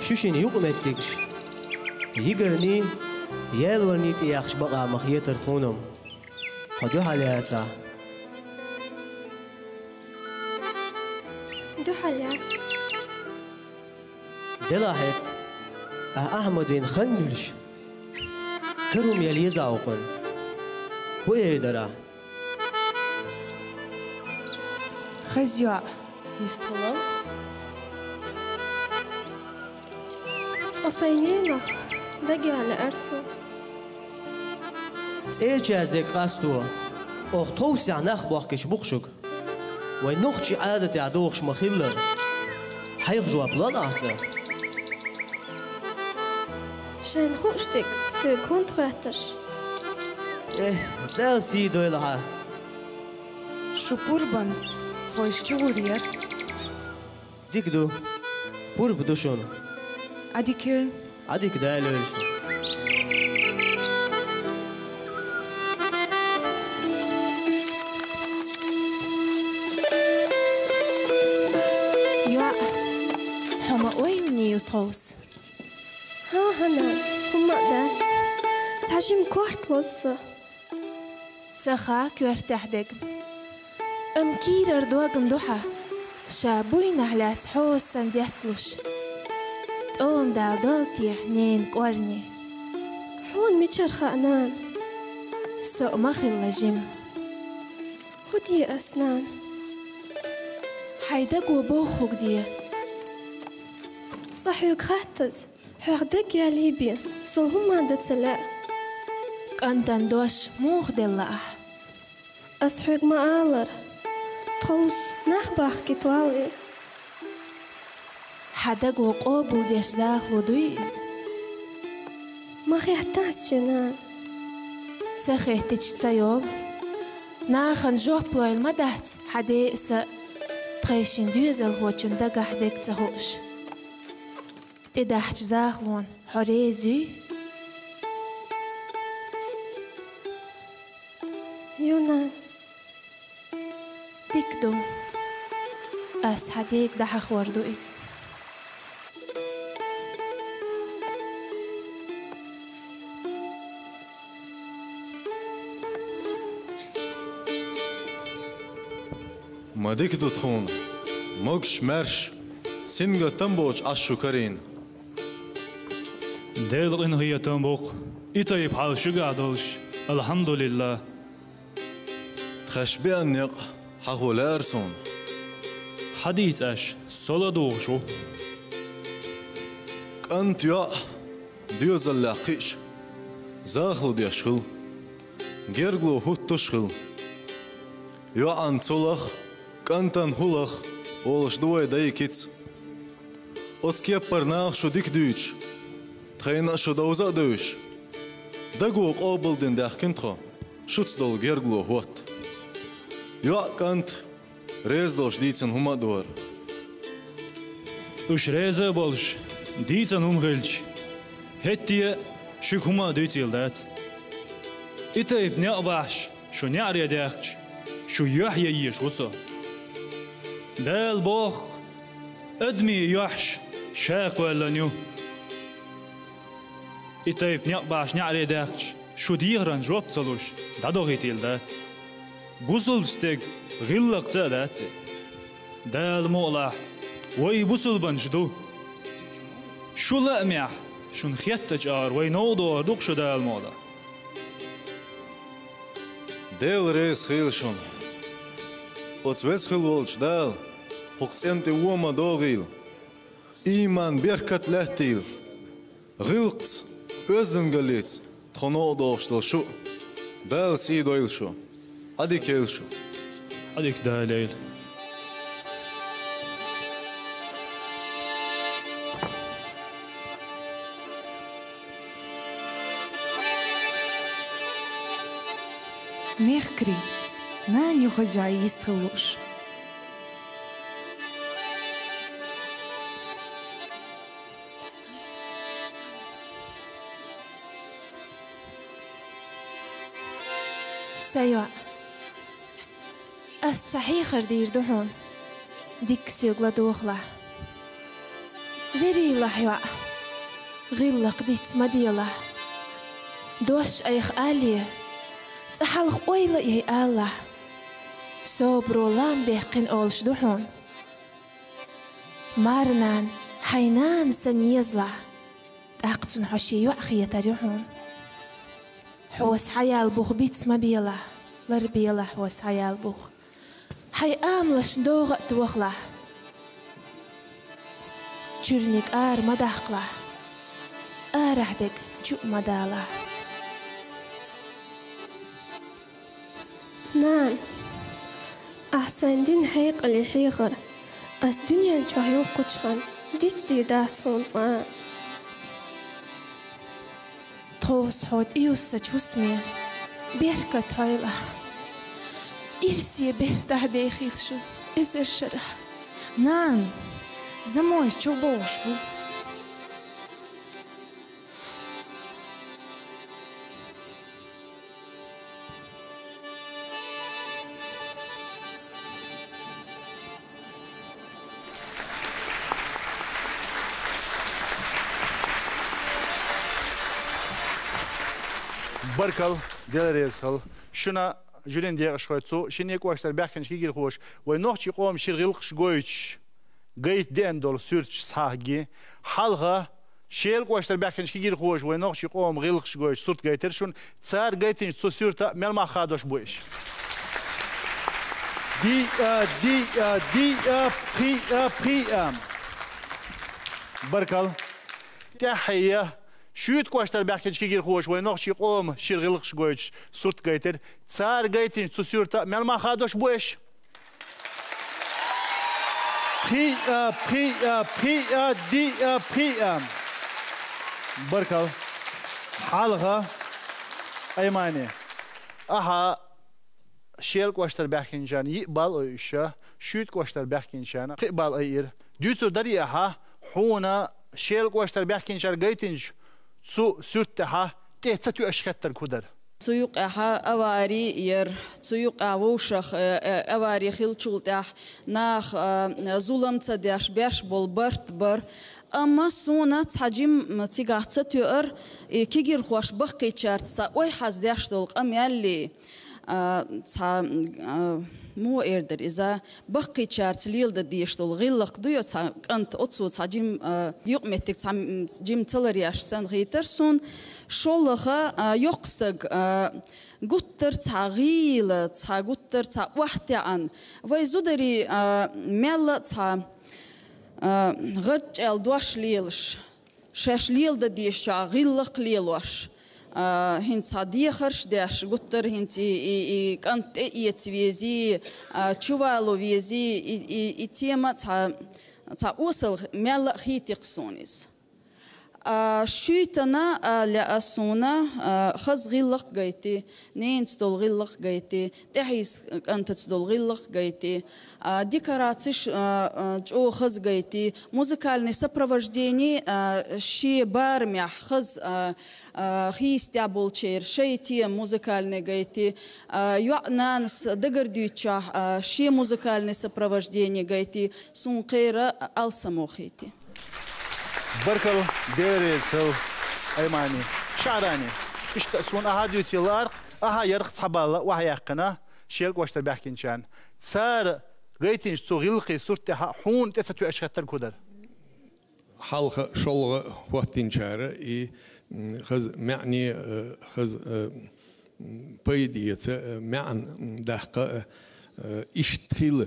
Шу шина юкъаметтигаш йигарний, ялорний тӀеяхча бакъа ма хетара тхуна-м. Хьо дуьхьал яцахь? Дуьхьал яц. Делахь хӀета, ахь Ахьмадин хан йолуш, кара хӀума яла еза хьуна. ХӀун эр дара ахь? Хаза йоӀ йистхилла. Цкъа сайн ненах дагаяла лаьара со. ЦӀерачаьрца дерг къасто, оха тховсехь нах бохкуш бу-кх шуьга. Вайн нохчийн Ӏадатехь догӀуш ма-хиллара, хьайх жоп лол ахь цкъа? Шайна хууш дерг соьга хӀунда хоьттуш? Э, Дала сий дойла хьан. Шу пурбанца тхойша чу гӀур яра. Дика ду. Пурба ду шуна. Ӏадика. Ӏадика, Дала лойла шу. ЙоӀ, хьо ма ойла ю тховса? ХӀан-хӀа, нана, хӀумма а дац. Цхьа жима корта лозу со. Ца хаьа коьртехь дерг. Амма кийрара догӀма ду хьан, ша буйнахь лаьцна хьо санна детталуш. ТӀом дала долу те ненан кӀорни? Хьуна мичара хаьа, нана? Со а ма хилла жима. ХӀун де ас, нана? Хьайн даго бохург де. Цкъа хьоьга хаттаза, хьох дагаяьллий бен, суна хӀумма а дан ца лаьа. КӀантан дош муха делла ахь? Ас хьоьга ма-аллара, тховса нах бахкийта валлий. Хьан даго къобалдеш захало дуй иза? Ма хеттахь соьга, нана. Ца хеттича ца йолу. Нахана жоп лойла ма дац хьан ден а, сан а, тхайшинна доьзалхочун дагахь дерг ца хууш. ТӀедахьчу захалонна хьо реза юй? Ю, нана. Дика ду. Ас хьан дега дӀахьахор ду иза. Ма дика ду тхуна, могуш-маьрша, сингаттам боцуш Ӏаш шу карийна. Делан къинхетам бу-кх и тайпа хьал шуьгахь долуш, алхьамдулиллахӀ. Тхаьш беана некъ хьахо лаьара суна. Хьадийца аш, со ладугӀуш ву. КӀант, йоӀ, доьзаллех кхиъча, Захалла деш хила, гергалу хӀуттуш хила. ЙоӀан цулах, кӀантан хӀулах олуш ду вай дай кица. Оцу кеппара наха шу дика дуьйцуш, тхайна а шу довза а девзаш, даго къобалдина даьхкина тхо шуца долу гергалу хӀотта. ЙоӀ, кӀант, реза долуш дийцина хӀума а дора. Уьш реза а болуш, дийцина хӀума хилча, хӀетте а шуьга хӀума а дуьйцийла дац. И тайпа некъ бахьаш шу неӀаре даьхкича, шу юьхь ян езаш ву со. Дала боху, адамийн юьхьаш ша кхоьллина ю. И тайпа некъ бахьаш неӀаре даьхкича, шу дехаран жоп ца луш, дӀадохийтийла дац. Бусулба стеган гӀиллакх ца а дац и. Дала мукъалахь, вай бусулбанаш ду. Шу лаамехь, шуна хеттачу агӀор вай новкъа дохур ду-кх шу, Дала мукъалахь. Дела реза хуьлда шуна. Оцу веза хилла волчу Дала хӀокху цӀенна тӀе вон ма догӀийла, ийман беркат лаьттийла. ГӀиллакхца, оьздангаллица тхо новкъа дохуш долу шу а, Дала сий дойла шу, Ӏадика йойла шу. Ӏадика Дала йойла. Мехкарий, нана юха а йистхила лууш. Сан йоӀ, ас цхьа хьехар дийр ду хьуна, дикка соьга ладогӀалахь. Верийлахь, йоӀ, гӀиллакх диц ма делахь. Дош айхьа алале, цкъа хьалха ойла а яй алалахь. Собаро лам баьккхина олуш ду хьуна. Марнана хьайн нана санна езалахь, тӀаккха цунна хьо шен йоӀ хетар ю хьуна. Хьо схьаяьлла бух биц ма белахь, ларбелахь хьо схьаяьлла бух. Хьайн амалшна догӀа а тохалахь. Чуьрниг ара ма даккхалахь, арахь дерг чу а ма далахь. Нана, ахь сайна дина хьекъале хьехар ас дуьнен чохь йолу кхучхан дицдийр дац хьуна цкъа а. Тховса хьо тӀеюссачу хӀусаме беркат хьойлахь. Ирсе бертахь дехийла шу эзар шарахь. Нана, замойс чу бовш бу. Баркалла, Дела реза хуьлда шуна, жюрин декъашхой, цу шинне кӀоштара баьхкинчу кегийрхоша вайн нохчийн къоман шира гӀиллакхаш гойтуш гайта деана долу суьрташ схьа а ги. Хьалха Шела кӀоштара баьхкинчу кегийрхоша вайн нохчийн къоман гӀиллакхаш гойтуш сурт гайтира шуна. Цара гайтинчу цу суьрта мел мах хадош бу иш? Диъ а, диъ а, диъ а, пхиъ а, пхиъ а. Баркалла. ТӀаьхье я шуьйта кӀоштара баьхкинчу кегийрхоша вайн нохчийн къоман шира гӀиллакхаш гойтуш сурт гайтира. Цара гайтинчу цу суьрта мел мах хадош бу иш? Пхиъ а, пхиъ а, пхиъ а, диъ а, пхиъ а. Баркалла. Хьалха, Аймани, ахьа Шела кӀоштара баьхкинчарна йиъ балл ойуьйтуш, шуьйта кӀоштара баьхкинчарна пхиъ балл ойуьйтура. Дуьйцур дарий ахьа, хьуна Шела кӀоштара баьхкинчара гайтинчу цу суьрта тӀехь тӀе ца тоьаш хеттарг хӀун дара? Цу юкъехь авари яра, цу юкъехь вовшах, э, э, авари хиллачул тӀаьхьа нах, э, зулам ца деш, беш болу барт бара. Амма суна цхьа жим цигахь ца тоьара, и кегийрхоша баккхийчаьрца цхьа ой хьаздеш долу къамел, э, цхьа, э, муха эр дара иза, баккхийчаьрца леладан дезаш долу гӀиллакх ду йо, цхьа кӀант оццу цхьа жим, а, юкъаметтиг цхьа, м, жим ца ларъеш санна хийтар суна. ШолгӀа, а, йоккха стаг, а, гуттар цхьа гӀийла, цхьа гуттар цхьа охьатаьӀна. Вай зударий, а, мелла а цхьа, а, гӀарчӀел дош лелаш. Шаьш леладан дезачохь гӀиллакх лелош, А, хӀинца цхьа дехарш деш, гуттар хӀинца и, и, и кӀант тӀеэца вези, а, чувало вези, и, и, и тема цхьа, цхьа осал мелла а хийтикх суна иза. А, шуьйтана, а, лаьа суна, а, хаза гӀиллакх гайти, ненца долу гӀиллакх гайти, тӀехьийса кӀантаца долу гӀиллакх гайти, а, декорациш, а, а, чӀогӀа хаза гайти, музыкальный сопровождение, а, шен барамехь хаза, а, а, хийстехь болчеран шайн тема музыкальный гайти, а, йоӀ-нанас дагардуьйцучохь, а, шен музыкальный сопровождение гайти, суна кхера алсамо хийти. Баркалла, Дела реза хила, Аймани. ШаӀрани. Иштта суна ахьа дуьйций лаарх, ахьа ярх цхьа балла охьаяьккхина, Шелан кӀоштара баьхкинчарна. Цара гайтинчу цу гӀиллакхийн сурт тӀехь хьуна тӀе ца тоьуш хеттарг хӀун дара? Хьалха шолгӀа хӀоттинчара и, м, хаза маьӀне, э, хаза, э, м, пайда эца, э, маьӀна, м, даккха, э, э, иштта хила,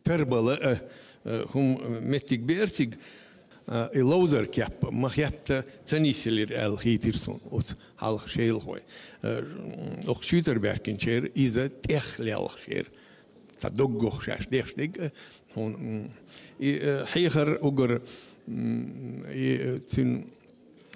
тарбала, э, э, хӀума, э, меттиг беара цига, э, и ловзар кеп ма хетта ца нисъелира аьлла хийтира суна оцу хьалха шелахой. Э, м, окху шуьйтара баьхкинчеран иза тӀех лелхаш яра. Цхьа доггах шаьш деш дерг, э, хьуна, м, и, э, хьехар угар, м, и, э, цуьнан,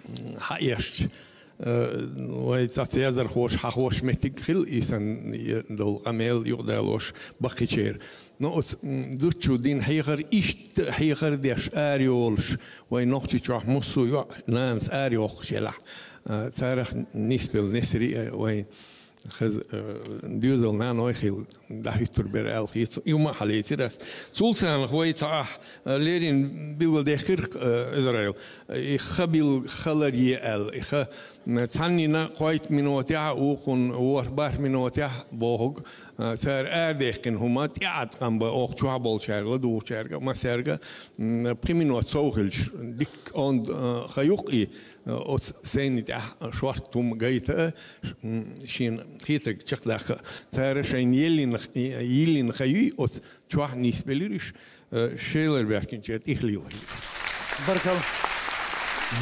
м, хьаэшча, э, вай цхьацца яздархоша хьахош меттиг хила, и санна, э, долу къамел юкъадалош баккхийчеран. Но оцу, м, зудчо дина хьехар иштта хьехар деш арайолуш, вай Нохчийчохь муссо а йоӀ-нанас арайохкуш елахь, э, царах нисбелла несаре, э, вай хаза, э, доьзал наной хила дӀахӀуьттур бара аьлла хийца. И хӀума а хьалийцира ас. Цул царах вай цхьа ахь, э, леррина билгалдаьккхира, э, Израил. И ха билггал хилар е аьлла. И ха, м, цхьаннина кхойтта минотехь, вукхунна ворхӀ-бархӀ минотехь бохург, э, цара арадаьккхина хӀума тӀеӀаткъам бан оха чохь болчаьрга, ладугӀучаьрга, массаьрга, м, пхи минот сов хилча, дикка онда, э, ха юкъа и, оцу сайна тӀехь шорта хӀума гайта а, м, шена хетарг чекхдаккха а, цара шайна йиллина, йиллина ха юй, оцу чохь нисбелира уьш, э, шелара баьхкинчеран тӀехлийла. Баркалла.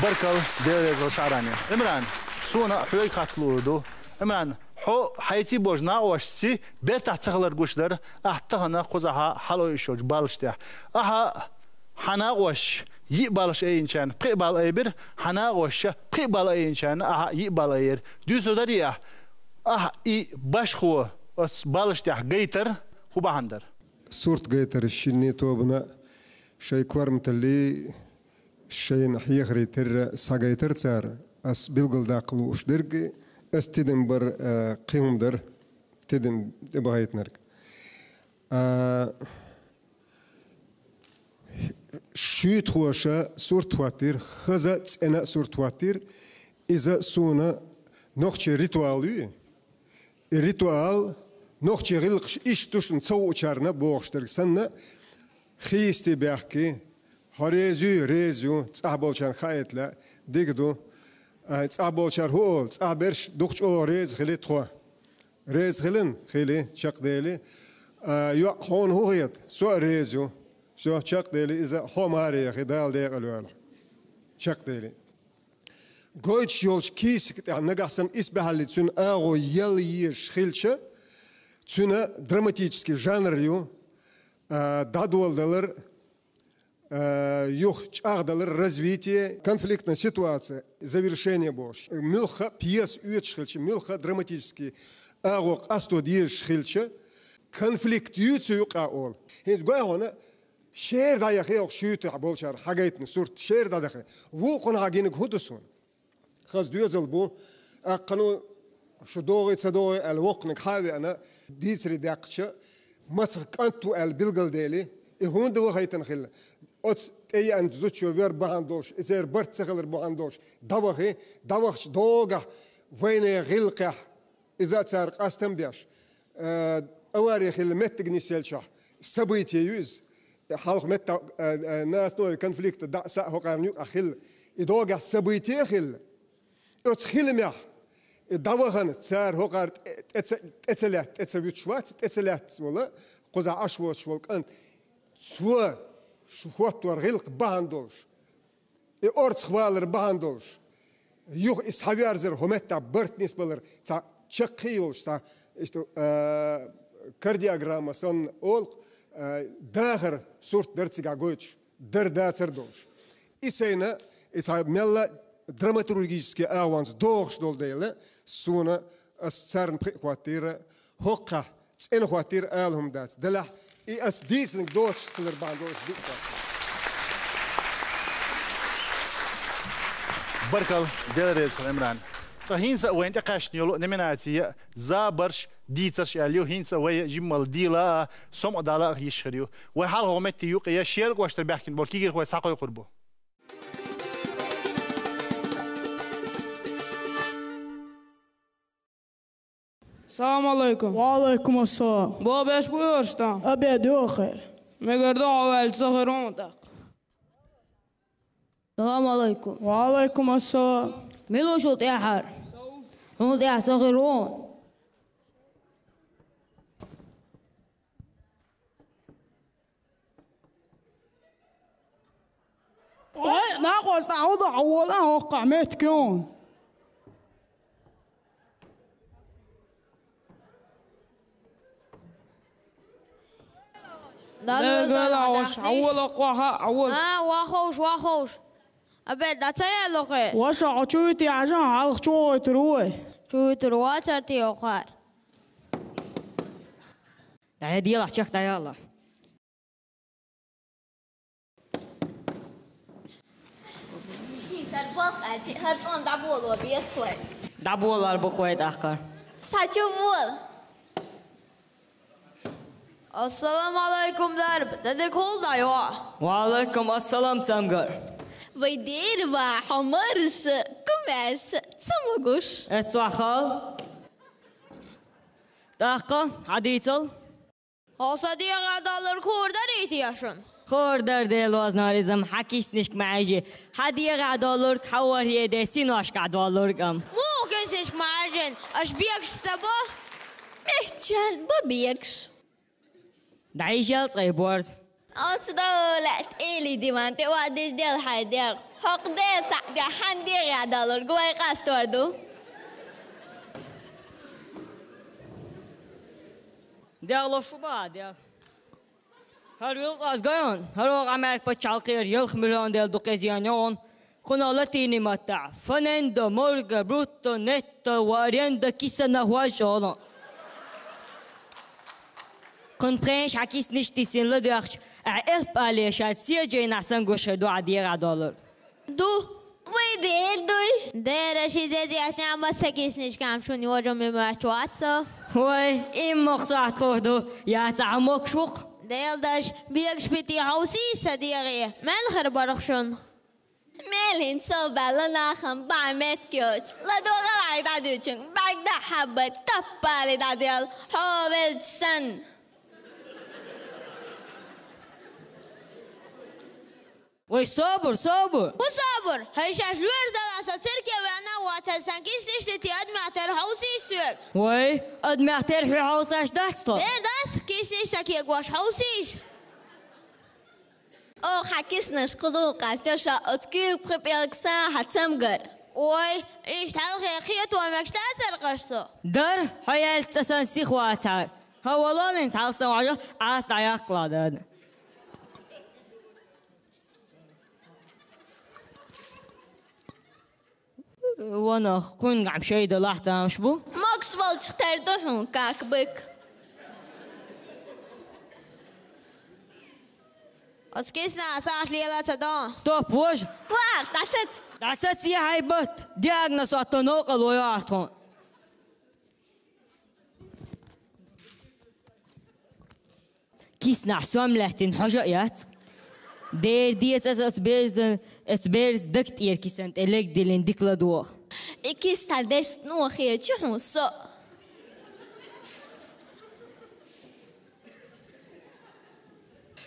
Баркалла, Дела реза хила, ШаӀрани. Имран, суна хьоьга хатта луур ду. Имран, хьо хьайций божу накъосташций бертахь ца хилар гуш дара, ахь тахана кхузахьа хьала ойуш йолчу баллаш тӀехь. Ахьа хьан накъосташа йиъ баллаш айинчарна пхиъ балл айбира, хьан накъосташа пхиъ балл айинчарна ахьа йиъ балл айира. Дуьйцур дарий ахь? Ахьа и башхо оцу баллаш тӀехь гайтар хӀун бахьана дара? Сурт гайтар шинний тобана шайн корматаллий, шайна хьехарий терра схьагайтар цара. Ас билгалдаккха лууш дерг, ас тидам бар, а, кхин хӀума дара, тидам тӀебахийтинарг. А, шуьйтахоша сурт хӀоттийра, хаза цӀена а сурт хӀоттийра. Иза суна нохчийн ритуал ю. И ритуал нохчийн гӀиллакхаш иштта ду шуна ца хуучарна бохуш дерг санна, хийсте бехке, хьо реза юй, реза ю, цӀахь болчарна хаийта лаьа, дика ду. Ай, цӀахь болчара хӀун олу, цӀахь берш дукха чӀогӀа реза хили тхо. Реза хилан? Хили, чекхдели. А, йоӀ, хьуна хӀун хета? Со а реза ю. Всё, чекхдели, иза хьо маре яхи, Дала декъала йойла. Чекхдели. Гойтуш йолчу кийсак тӀехь нагахь санна исбаьхьалли цуьнан агӀо яла езаш хилча, цуьнан драматический жанр ю, а, дӀадоладалар, а, юха чӀагӀдалар, развитие, конфликтная ситуация, завершение бохуш. Муьлхха а пьеса оьцуш хилча, муьлхха а драматический агӀо къасто дезаш хилча, конфликт юй цу юкъахь олу. ХӀинца гой хьуна, шера дӀаяхи оха шуьйтахь болчара хьагайтина сурт, шера дӀадаха. Вукхунна хьан гинарг хӀун ду суна? Хаза доьзал бу. Аккхано шу догӀий, ца догӀий аьлла, воккханиг хьа а веана, дийцаре даьккхича, мацах кӀант ву аьлла билгалдели, и хӀунда вахийтина хилла. Оцу тӀееанчу зудчо вер бахьана долуш, и церан барт ца хилар бахьана долуш, дӀавахи, дӀавахча догахь вайнехан гӀиллакхехь, иза а цара къастам беш, э, авари хилла меттиг нисъелчахь, событие ю иза. Хьалха метта, э, э, на основе конфликта дӀа а, са а хӀокхарна юкъахь хилла. И догахь событие а хилла. Оцу хиламехь, и дӀавахана цара хӀокхара тӀе-, тӀе ца, тӀе ца лаьтта, тӀе ца вуьтуш вац, тӀе ца лаьттас волу, кхузахь Ӏаш воцуш волу кӀант. Цо шу хӀоттор гӀиллакх бахьана долуш. И орцах валар бахьана долуш, Юха и схьаверзар, хӀуметтахь барт нисбалар, цхьа чаккхе йолуш, цхьа, иштта, а, кардиограмма санна олу, а, дахар сурт дара цигахь гойтуш, дар дацар долуш. И сайна, и цхьа мелла драматургический агӀонца догӀуш долу дела, суна ас царна пхиъ хӀоттийра, хӀокхахь цӀена хӀоттийра ала хӀума дац. Делахь, и ас дийцинарг доцуш хилар бахьана долуш диъ хӀоттийра. Баркалла, Дела реза хуьлда, Ӏимран. Ткъа хӀинца а вайна тӀекхаьчна йолу номинаци «Забарш, дийцарш» аьлла ю, хӀинца а вай жиммал дийла а, сомъа дала а йиш хир ю. Вай хьалха метте юкъа я шеран кӀоштара баьхкина болу кегийрхой схьакхойкхур бу. Салам алейкум. Ва алейкум ассалам. Бо беш буй орштан? Обед йохер. Мегар до хьо ваьлча со хир ву тӀаккха. Салам алейкум. Ва алейкум ассалам. Мила ву шул тӀаьхьара? Хьуна тӀаьхьа со хир ву. Ой, накъост, а хӀун ду, хьан волу, а хӀокхахь меттиг ю хьуна? Дагала, хьан волу, хьан волу? А, ваховш, ваховш. Абе, дӀа ца яьлла хе? Ваша, хьо чу вити хьажа, хьалха чу гӀойтур ву вай. Чу вуьтур вацар те хӀокхара? ДӀа, делахь чекх дӀаяла. Цара балх аьлчи, хӀара чӀогӀа дӀаболо беза вай. ДӀаболар бу вай тӀаккха. Схьа чу вола. Ассаламу алайкум, дарба. Де дика хӀулда йо? Ва алайкум ассалам, цамгар. Вай дера ва хьо марша, кумаьрша, ца могуш. Эццохь хала. ТӀаккха, хьан дийцал? Хьо сан дегӀе доллар хуур дарий те шуна? Хуур дар, Делан лозанаризм, хьан киснашка ма Ӏаьжи. Хьан дегӀе долларг, хьан ворхӀе де синошкахь долларг ам. Муха киснашка ма Ӏаьжина? Аша бегаш ца бо? Мехчан бо бегаш. ДӀаийжал цкъа и борз. Оцу долу лаьтта эли диван тӀе ваддеш дел хьайн дегӀ. ХӀокху ден схьа тӀе хьан дегӀе долларг вай къастор ду? ДегӀ ло шу бан, дегӀ. ХӀара вилкъас гайон, хӀара вогӀу Америка пачхьалкхера ялх миллион дел ду кхезен йогӀун. Кхуна латини маттахь фонендо, морго, брутто, нетто, ва аренда, кисана хӀуаж олу. Кхунна тхенаш хьан киснаш тисина ладоьгӀча, ахь элп алешан сежайнахь сан гуш хир ду хьан дегӀе долларг. Ду. Вай дер дуй? Дера ши дезетнехь массакиснашкахь шуна йожа ма моьттуш вац со. Вай, имма мохсахь тхур ду, яц ахьа могуш ву-кх. Делдаш, бегаш битий хьовсийша сан дегӀе, мел хир бара-кх шуна. Мел хӀинца сов баьлла нахана бӀе меттиг йоцуш, ладогӀал хьайн дӀадуьйчунга бӀаьрг дӀа а хьаббай, таппали дӀаделла, хьо велча санна. Вай, собур, собур! ХӀун собур? ХӀай шаьш лоьраш далахь со цирке веана а воцуш, сан киснаш тӀе адамех тера хьовсийша соьга. Вай, адамех тера хьоьга хьовсаш дац тхо? Тера дац, киснаш сан кегош хьовсийша. Оха хьан киснаш кху дукха къастор ша оцу куьйга пхи пӀелг сахьа цамгар. Ой, иштта хьалхе кхето мегаш дацара-кх аш со? Дара, хьо яьлча цӀа сан сиха вацахьара. ХӀан, валоллин цхьалха сан вӀажал Ӏаса дӀаяккхала дада. Ванах, кхуьнгахь шайда лахь тамаш бу? Могуш волчух тера ду хьуна как-бык. Оцу киснахь сахьаш лела ца до. Стоп, вожа! Вахаш, дӀасаца! ДӀасаца, хьайн батт! Диагноз отто новкъарло йо ахь тхуна. Киснахь сом лаьттина хьожа а яц. Дера деза аса оцу берзан, оцу берзан даг тӀера кисан тӀе лег диллина дика ладогӀа. И киса дерш нохе чу хьун со.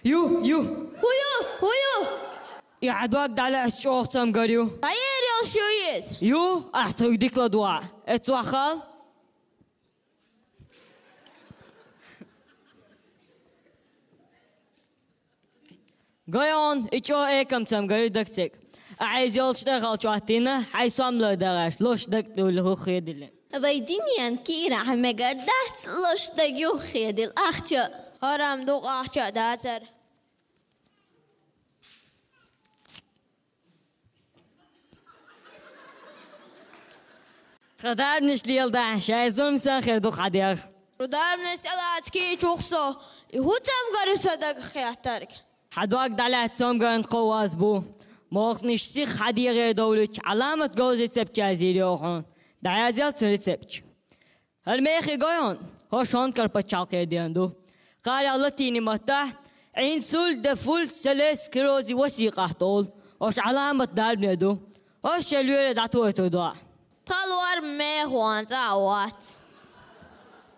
Ю, ю. ХӀу ю, хӀу ю. И хьан дог дӀалаьцна чӀогӀа цамгар ю. Дайер йолуш ю иза. Ю, ахь тхуьга дика ладогӀа. Эццохь хала. Гайон, и чӀо экам цамгар ю дагцег. Ӏайз йолчу тӀехалчу Ӏоттийна, хьайн сомла дагӀаш, лош даг тӀуль хӀух хедиллина. Вай динен кийрахь мегар дац, лош даг юх хедил ахча. ХӀарам ду ахча дацар. Тхан дарбанаш леладахь, шайн зурма сан хир ду хьан дегӀ. Шу дарбанаш тӀелаца кийчух со, и хӀун цамгар ю сан дагах хеттарг? Хьан дог дӀалаьцна цамгарна кхо ваз бу. Молханаш сиха хьан дегӀе довлучу Ӏаламат говза рецептчаьрзийр йохьун. ДӀаязъел цу рецептча. ХӀара мехий гой хьуна, хӀорш хӀонкара пачхьалкхе деана ду. Кхара латинийн маттахь инсуль де фуль селес кирози васикъахь олу, хӀорш Ӏаламат дарбане ду. ХӀорш шайн лоьре дӀатойтур ду ахь. Тхан лор мехо цӀа а вац.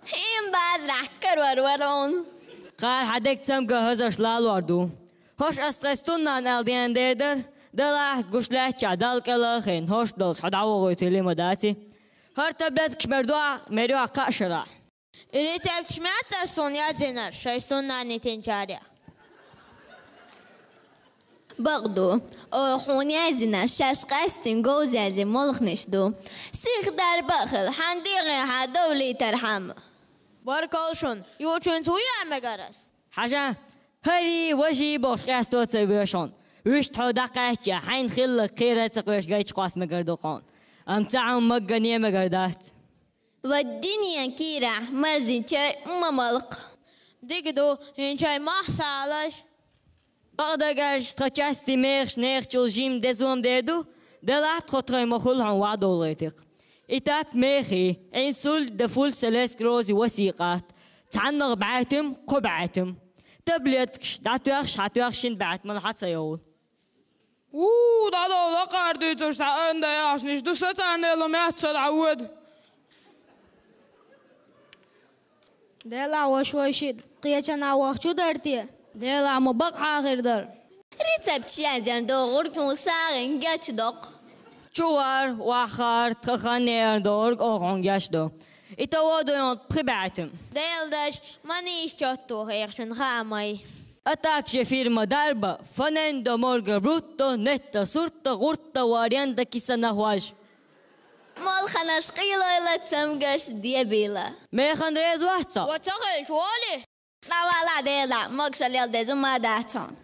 ХӀинца базарахь карор вара хьуна. Кхара хьан деган цамгар хӀазарш лалор ду. ХӀорш ас тхайн стуннана аьлла деана дер дара, делахь гуш лаьттачохь Далла кӀел а хиъна, хӀорш долуш хьо дӀавохуьйтийла ма дац и. ХӀара таблеткаш мер ду ахь, мер ю ахь кхаа шарахь. И рецепташ ма яц суна яздинарш, шайн стуннана йитинчарех. Бакъ ду, оха хьуна яздинарш шаьш къаьстина говза яздина молханаш ду. Сиха дарба а хила, хьан дегӀе хьан довлийтархьама. Баркалла шуна, юучуьнца вуй а мегар ас? Хьажа, хӀарий, важий бохуш къесто ца веш хьуна. Вуьшта хьо дӀакхаьчча, хьайна хилларг кхера а ца кхоьруш гайчу кхосса мегар ду хьуна. Амма цхьа хӀума маггане а мегар дац. Ва динен кийрахь марзин чай ма малкха. Дика ду, хӀинца чай мах салаш. Бакъдерг аьлча, тхан части мехаш нехачул жимма дезон дер ду, делахь тхо тхайн ма хуьлу хьуна вадолгӀайтих. Итак, мехий, инсуль де фуль селес кирози васикъат. Цхьаннах бӀаьтим, кхо бӀаьтим. Таблеткаш дӀатоьхча, хьан тоьхна шина бӀаьтимал хьан ца йовлу. У, дӀадовла лакхара дуьйцурш цхьа анда яхьашниш ду, сацарна ло меца дӀавода. Делахь ваша вай шиъ кхечанхьа вахча дара те? Делахь ма бакъахьа хир дара. Рецепташ яздина догӀург хьуна сагӀина гечдоккху. Чувар, вахар, тхан хан неар догӀург оха хьуна гечдо. И тӀе воду йонт пхи баьтим. Делан даш, ма нийса чотто хьеха шуна хаамай. А также фирма Дарба, Фонендо, Морга, Брутто, Нетто, Сурто, ГӀурто, Варенда, Киса, Нахваж. Молханаш къийлойла, цамгаш дебийла. Механ реза вац со? Ва ца хилча, воли? ДӀавала дела, могашалла деза ма дац хьуна.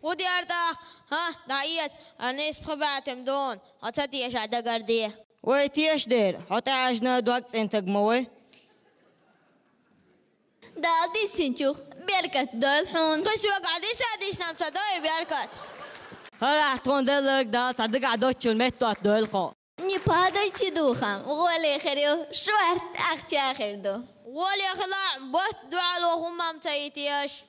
ХӀун дера тӀаккха? ХӀа, дӀаэца, ан исс пхи баьтим дуна, хьо ца тешахь дагарде. Вай теша дера, хьо тӀаьхьажна дог цӀена таг ма вай. Дала диссинчух беркат дойла хьуна. Кхин соьгахь диса а дисна ца дой беркат. ХӀара ахь тхуна делларг Дала цхьа дагахь доцчул меттот дойла хьо. Не падайте духом, гӀоле хир ю, шорта ахча хир ду. ГӀоле хила, батта дуьхьало хӀумма-м ца йитеш.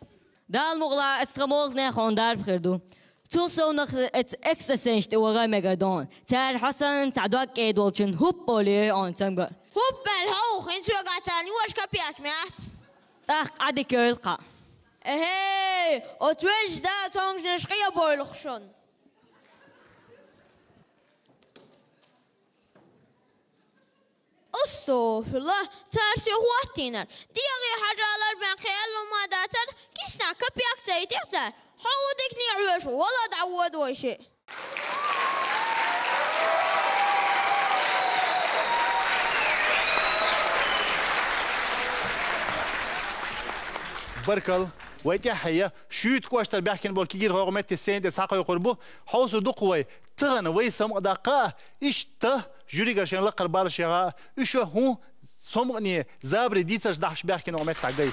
Дала мукъалахь, аса тхан молханех хьуна дарба хир ду. Цул совнах эц-, экстрасенсаш тӀе ваха мегар ду хьуна. Цара хьо санна цхьа дог кӀеда волчун хӀуппа олий хьуна цамгар. ХӀуппа мел хьо ву, хӀинца соьгахь царна юьш капек ма яц. ТӀаккха Ӏадика йойла кхаъ. Эхей, оцу везачу Дала цомгнаш къе а бойла шуна. АстагӀфируллахӀ, цара соьга хӀоттийнарг. ДегӀе хьажалар бен кхин аьлла ма дацара, киснахь капек ца йитира цара. Хьо ву дикане хьоьжуш, вала дӀавода вай шиъ. Баркалла, вай тӀаьхье я. Шуьйта кӀоштара баьхкина болу кегийрхой хӀокху метте сцена тӀе схьакхойкхур бу. Хьовсур ду кху вай, тахана вай самукъадаккха а, иштта жюригара шайн лакхара баллаш яха а, уьш хӀун самукъане, забаре дийцарш дахьаш баьхкина хӀокху меттехь гай.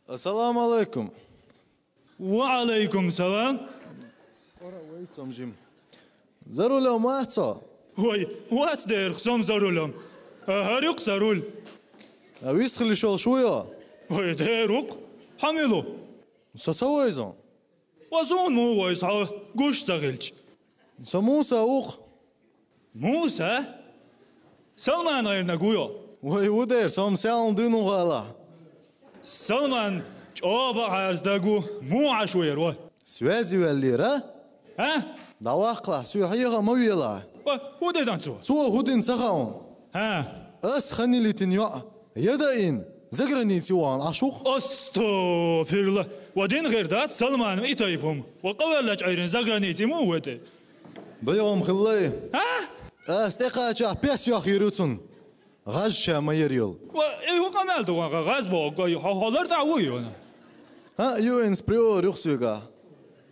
Ассаламу алейкум. Ва алейкум салам. Ора, вай, сом жим. За рулем вац хьо? Вай, вац дерах, сом за рулем. А, хӀара ю-кх сан руль. А вистхила йиш йолуш вуй хьо? Вай, дера ву-кх. Хьан мила ву? Со ца вайза. Ва суна муха вайза хьо, гуш ца хилча? Со Муса ву-кх. Муса? Салман гӀайрниг вуй хьо? Вай, ву дера, со-м Саьлан дин ву гӀала. Салман чӀогӀа бакъахьарца стаг ву, муха Ӏаш ву хӀара? Связи ваьллера? А? ДӀаваккхалахь, соьга хьеха а ма велахь. Ва, хӀун дина цо? Цо хӀун дина ца хаьа хьуна? А? Ас ханилитин йоӀ, яда ин, загранице вахана Ӏаш ву-кх. Астагфирулла. Ва дин гӀир дац Салманов и тайпа хӀума. Ва къавеллачу Ӏуьйрин загранице муха ву тӀе? БӀегӀам хилла. А? Ас тӀекхачахь пес йохйир ю цунна. ГӀаз ша ма яр йолу. Ва, и хӀун къамел ду ван, гӀаз боху, хьо, хьо лартӀахь вуй йона? ХӀаъ, ю инс приор юха соьга.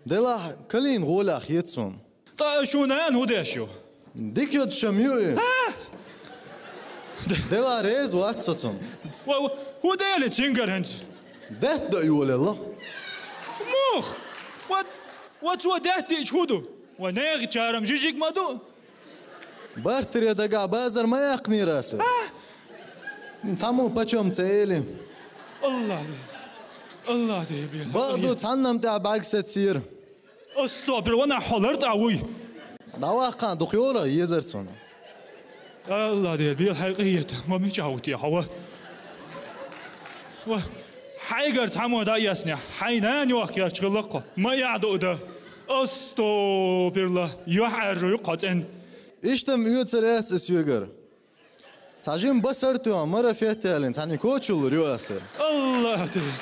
Делахь, калийна гӀолехь хета суна. Ткъа шун нана хӀун деш ю? Дика йодуш ма ю и. А? Делахь, реза вац со цунна. Ва, ва, хӀун дели цуьнгара хӀинца? Даьтта дан йолаелла. Муха? Ва, ва цо даьтта диъча хӀун ду? Ва нехан чарам жижиг ма ду? Бартаре дагахь базар ма яьккхинера аса. А? Цхьаммо пачам ца эли. Аллах Дела. Аллах Дела, бе. Бакъду, цхьаннам тӀехь бӀаьрг сецира. Астагфирулла, ванах хьо лартӀахь вуй. ДӀаваккха, дукха йора езар цунна. Аллах Дела, бе хьайн къинхетам, ма мичахь ву те хьо, ва? Ва, хьайгара цхьаммо дӀа а эцнехь, хьайн нана йохкерча хилла-кх хьо. Ма яхь ду дан. Астагфирулла, юьхьӀаьржо ю-кх хьо цӀена. Иштта-м оьцур яц и соьгара. Цхьа жима басар тоьхна, марафет ялийна, цхьаьннан кочаллур ю аса. Аллах Дела!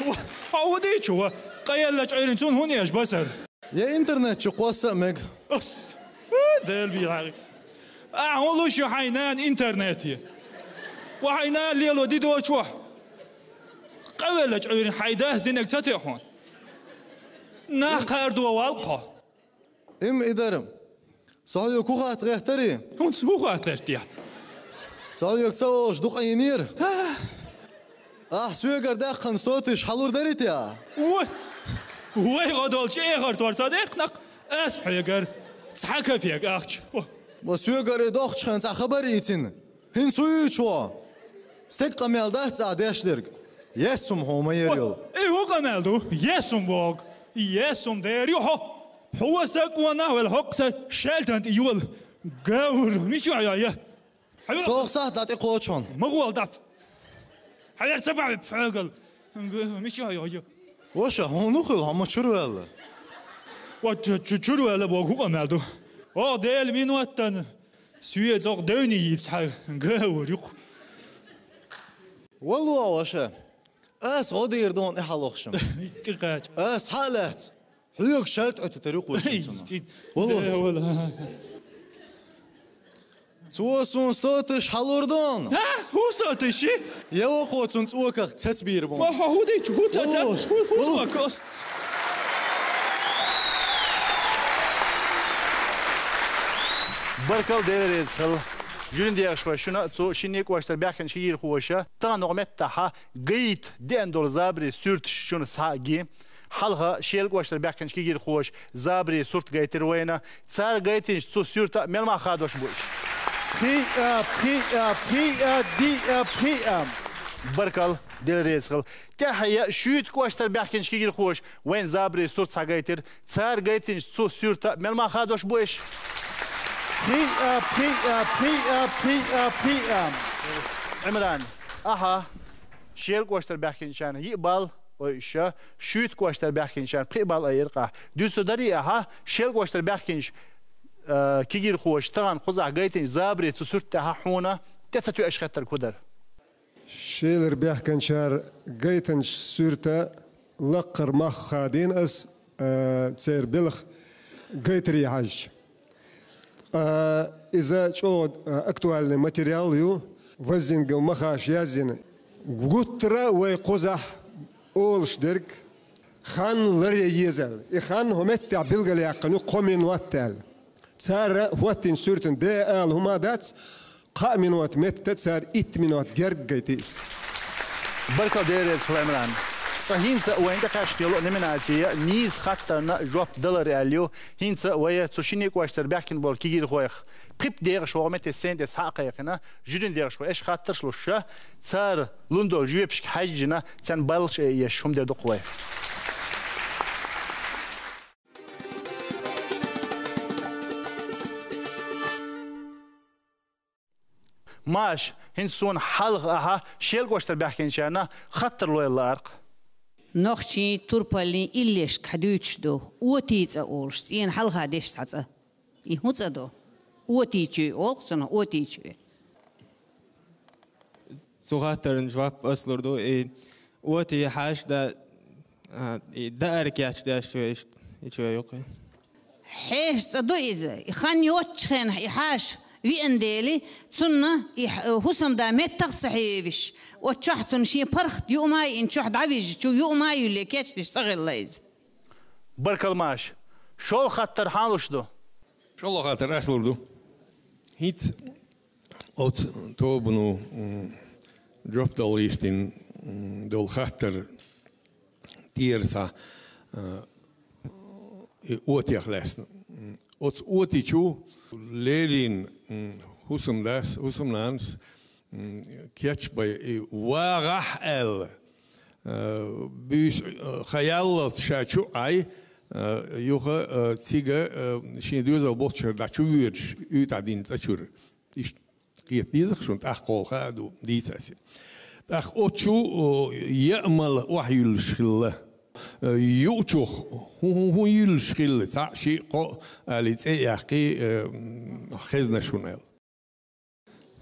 Ва, хьо хӀун дийча ву? Къаеллачу Ӏуьйрин цунна хӀунда эш басар? Я интернет чу кхосса а мега. Ас! Э, Дела бийхьагӀи! Ахьа хӀун луш ю хьайн нана интернете? Ва хьайн нана лело ди доцу вахь? Къавеллачу Ӏуьйрин хьайн дас динарг ца тоьа хьуна? Нах кхардо валкхьо. Им и дара. Со хьоьга хӀун хатта гӀертарий? ХӀунца хӀун хатта гӀертехь? Со хьоьга ца олуш дукха Ӏийнера. А? Ахь соьгара даьккхина сто тысяч хьалур дарий те ахь? Вай! Вай, гӀо долчу эхар тор ца даьккхина-кх ас хьоьгара цхьа капек ахча. О. Ва соьгара и доккхучу хенахь цхьа хабар ийцина. ХӀинца хӀун юьйцу хьо? Стеган къамел дац ахь деш дерг? Ес хӀума хьуна ма яр йолу. И хӀун къамел ду? Ес хӀума боху. Ес хӀума дер ю хьо. Хьо стаг къонах а велла, хӀокху сан шаьлтан тӀе йола. Гавр, мичахь йо я? Хьо сох сахьт дӀа тӀе кхочу хьуна. Ма гӀол дац. Хьо яр ца бахьа хьоьгал. Мичахь йо я? Ваша, хьуна хӀун хилла, хьо ма чур ваьлла? Вот чу-, чур ваьлла боху хӀун къамел ду? Оха Дела миноттан. Соьца оха девне йийца хьан гавр ю-кх. Валло, ваша, ас гӀо дийр ду хьуна и хьалохшам. ТӀекхача. Ас хьа а лаьцна, хьоьга шаьлта Ӏуьттур ю-кх вай цунах. Валло. Э, валло. Цо суна сто тысяч хьалур ду хьуна. А? ХӀун сто тысяч? Я вокхо цунна цӀоках цецбийр бу хьуна. Ва хьо хӀун дийча? ХӀун ца ца? ХӀун, хӀун цӀоках? Баркалла, Дела реза хила. Жюрин дехаш вай шуна, цу шинне кӀоштара баьхкинчу кегийрхоша, тахана хӀокху меттехь гайта деана долу забаре суьрташ шуна схьа а ги. Хьалха Шелан кӀоштара баьхкинчу кегийрхоша забаре сурт гайтира вайна. Цара гайтинчу цу суьрта мел мах хадош бу уьш? Пхиъ а, пхиъ а, пхиъ а, диъ а, пхиъ а. Баркалла, Дела реза хила. ТӀаьхьа шуьйта кӀоштара баьхкинчу кегийрхоша вайн забаре сурт схьагайтира. Цара гайтинчу цу суьрта мел мах хадош бу уьш? Пхиъ а, пхиъ а, пхиъ а, пхиъ а, пхиъ а. Ӏимран, ахьа Шелан кӀоштара баьхкинчарна йиъ балл, ой, ша, шуьйта кӀоштара баьхкинчарна пхиъ балл айира ахь. Дуьйцур дарий ахьа, Шелан кӀоштара баьхкинчу, а, кегийрхоша тахана кхузахь гайтинчу забаре цу суьрта тӀехь хьуна тӀе ца тоьаш хеттарг хӀун дара? Шелара баьхкинчара гайтинчу суьрта лакхара мах хадийна ас, а, церан белхан гайтаре хьаьжча. Ткъа иза чӀогӀа, а, актуальный материал ю, ваззингал махаш яздина. Гуттара а вай кхузахь олуш дерг хан ларъян еза аьлла. И хан хӀокху меттехь билгалъяьккхина ю кхо минот аьлла. Цара хӀоттийначу суьртана де ала хӀума дац, кхаа минот метта цара итт минот герга гайти иза. Баркалла, Дела реза хила, Ӏимран. Ткъа хӀинца вайна тӀекхаьчна йолу номинаци «Нийса хаттарна жоп далар» аьлла ю. ХӀинца вай цу шинне кӀоштара баьхкина болу кегийрхойх пхи-пхи декъашхо хӀокху метте сцена тӀе схьа а кхайкхина, жюрин декъашхо аьшка хаттарш луш ша, цара лун долу жоьпашка хьаьжжина, царна баллаш а еш, хӀума дер ду-кх вай. Маша, хӀинца суна хьалха ахьа Шелан кӀоштара баьхкинчарна хаттар лойла лаарх. Нохчийн, турпаллин иллешка хьадуьйцуш ду, отий цӀа олуш, цӀена хьалха деш цхьа цӀа. И хӀун цӀа ду? Отийчоь олу цунах, отийчоь. Цу хаттарна жоп ас лур ду, и отий хьаша да, а, и даар кечдеш чу иштта, и чу юкъе. Хьеша цӀа ду иза, и хан йоцчу хенахь и хьаша виъна дели, цунна и хь-, хӀусамда меттах а ца хьевиш, оцу чохь цунна шен паргӀат юума а йина чохь дӀавижа, чу юума а юьлле кечдеш цӀа хилла иза. Баркалла, Маша. ШолгӀа хаттар хьан луш ду? ШолгӀа хаттар ас лур ду. ХӀинца оцу тобано, м, жоп дала гӀиртина, м, долу хаттар тӀера цхьа, а, и отех лаьцна. М, оцу отичу леррина, м, хӀусамдас, хӀусамнанас, м, кечбай, и вагӀахь аьлла, а, буьйса, а, хан яллалц ша чу а Ӏай, а, юха, а, цига, а, шен доьзал болччара дӀа чу воьдуш, уьйтӀа дина цӀа чуьра. Иштта кхета деза-кх шуна, тӀаккха кхоалгӀа а ду, дийца аса. ТӀаккха оцу чу, о, яа мала охьаюьллуш хилла. Э, юучух хӀун, хӀун, хӀун юьллуш хилла, цхьаъ, шиъ, кхоъ, али цӀе а яьккхи, э, м, хезна шуна аьлла.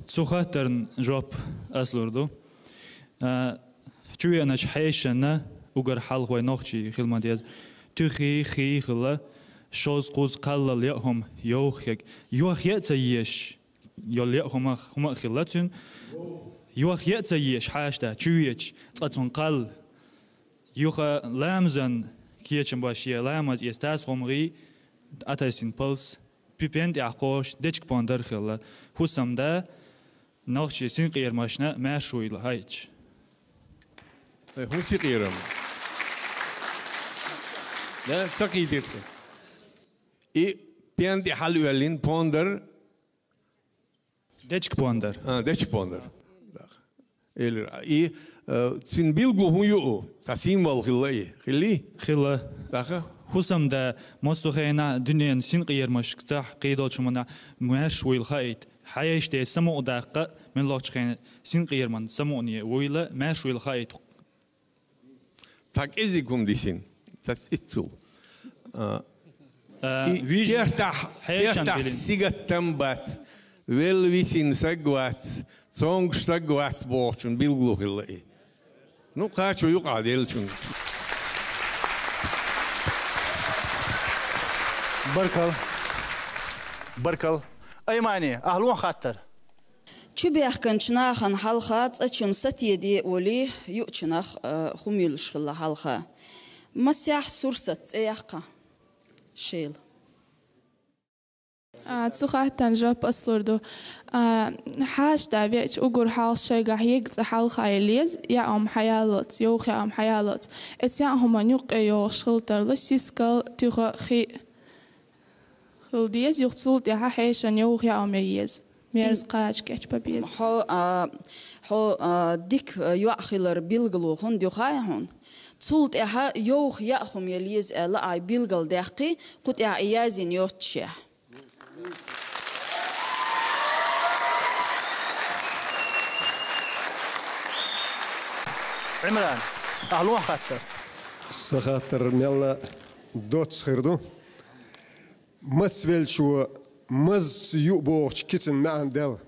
Цу хаттарна жоп ас лур ду. А, чувеаначу хьешанна уггар хьалха вай нохчий хила ма деза. Туьхий, хий хилла, шозза-кхузза кхаллал яа хӀума йовха хег. Йохъяа а ца езаш йолу яа хӀума, хӀума а хилла цуьнан. Йохъяа а ца езаш хьаша да, чувеча, цкъа цунна кхалла. Юха ламазан кечам баш я, ламаз эца тасхьомгӀий, Ӏатайсина палс, пи-, пен тӀехь кхош, дечка пондар хилла. ХӀусамда, нохчий синкъерамашна маьрша вуйла хьаийча. Э, хӀун синкъерам? Да, ца кхийтира. И пен тӀе хьалаоьллина пондар. Дечка пондар. А, дечка пондар. Элира. И, э, цуьнан билгало хӀун ю? Цхьа символ хилла и. Хилли? Хилла. Даха? ХӀусамда массо а хенахь дуьненан синкъерамашкахь, кхидолчу хӀуманахь маьрша вуйла хаийта. Хьаеште самукъадаккха, мел лохчу хенахь синкъераман самукъане вуйла, маьрша вуйла хаийта. Цхьа кӀезиг хӀума дисина, цхьа цӀиццул. А, а, и вижа кертахь, хьешан кертахь билина. Сигаттам бац, велла висина саг вац, цомгуш саг вац бохучун билгало хилла и. Ну, кхачо юкъахь деллачун. Баркал. Баркал. Аймани, ахьа лоьху хаттар. Чубехканчу нахана хьалха цӀа чунна сатеде олий, юучунах, а, хӀума юьллуш хилла хьалха. Масех сурсат цӀе яккха шел. А, цу хаттарна жоп ас лур ду. А, хьаша да веача уггар хьалха шайгахь ега цӀа хьалха елла еза, яа хӀума хьаяллалц, йовха яа хӀума хьаяллалц. Эцу яа хӀуманна юккъе йогӀуш хила тарло сискал, туьха, хи. Хила деза, юха цул тӀаьхьа хьешан йовха яа хӀума ян еза. Мерза кхача кечбан беза. Хьо, а, хьо, а, дика, а, йоӀ хилар билгало хӀунда ю хаьий хьуна? Цул тӀаьхьа йовха яа хӀума ян еза аьлла, ахь билгалдаьккхи, кху тӀехь и язйина йоццушехь. Ӏимран, ахьа лоьху хаттар. Сан хаттар мелла доцца хир ду. Мацвеллачо мазца юу бохучу кицан маьӀна дел.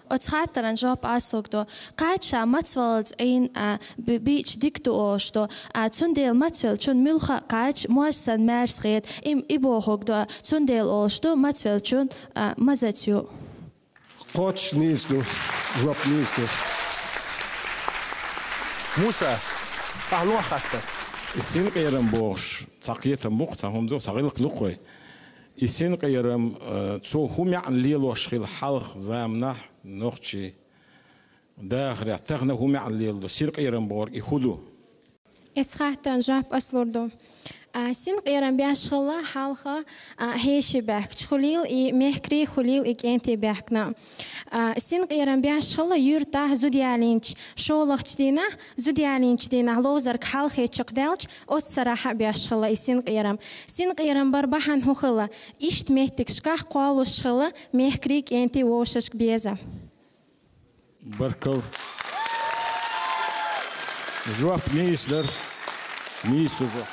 Оцу хаттаран жоп ас лур ду. Кхача ша мацваллалц Ӏийна, а, би-, биъча дика ду олуш ду. А, цундела мацвеллачун муьлхха а кхача моза санна маьрса хета. И, и бохург ду. Цундела олуш ду, мацвеллачун, а, мазаца юу. Кхоччуш нийса ду. Жоп нийса ду. Муса, ахьа лоьху хаттар. И синкъерам бохуш, цхьа кхетам бу-кх, цхьа хӀума ду, цхьа гӀиллакх ду-кх вай. И синкъерам, э, цо хӀун маьӀна лелош хилла хьалха заманахь нохчийн дахарехь, тахана хӀун маьӀна леладо, синкъерам бохург и хӀун ду? Эцу хаттарна жоп ас лур ду. А, синкъерам беш хилла хьалха, а, хьеший баьхкачу хуьлийла и мехкарий, хуьлийла и кӀентий баьхкина. А, синкъерам беш хилла юьртахь зуда ялийначу шолгӀачу дийнахь, зуда ялийначу дийнахь ловзарг хьалхе чекхдаьлча, оцу сарахь а беш хилла и синкъерам. Синкъерам бар бахьана хӀун хилла? Иштта меттигашкахь кхоллалуш хилла мехкарий, кӀентий вовшашка беза. Баркалла. Жоп нийса дара. Нийса тужу.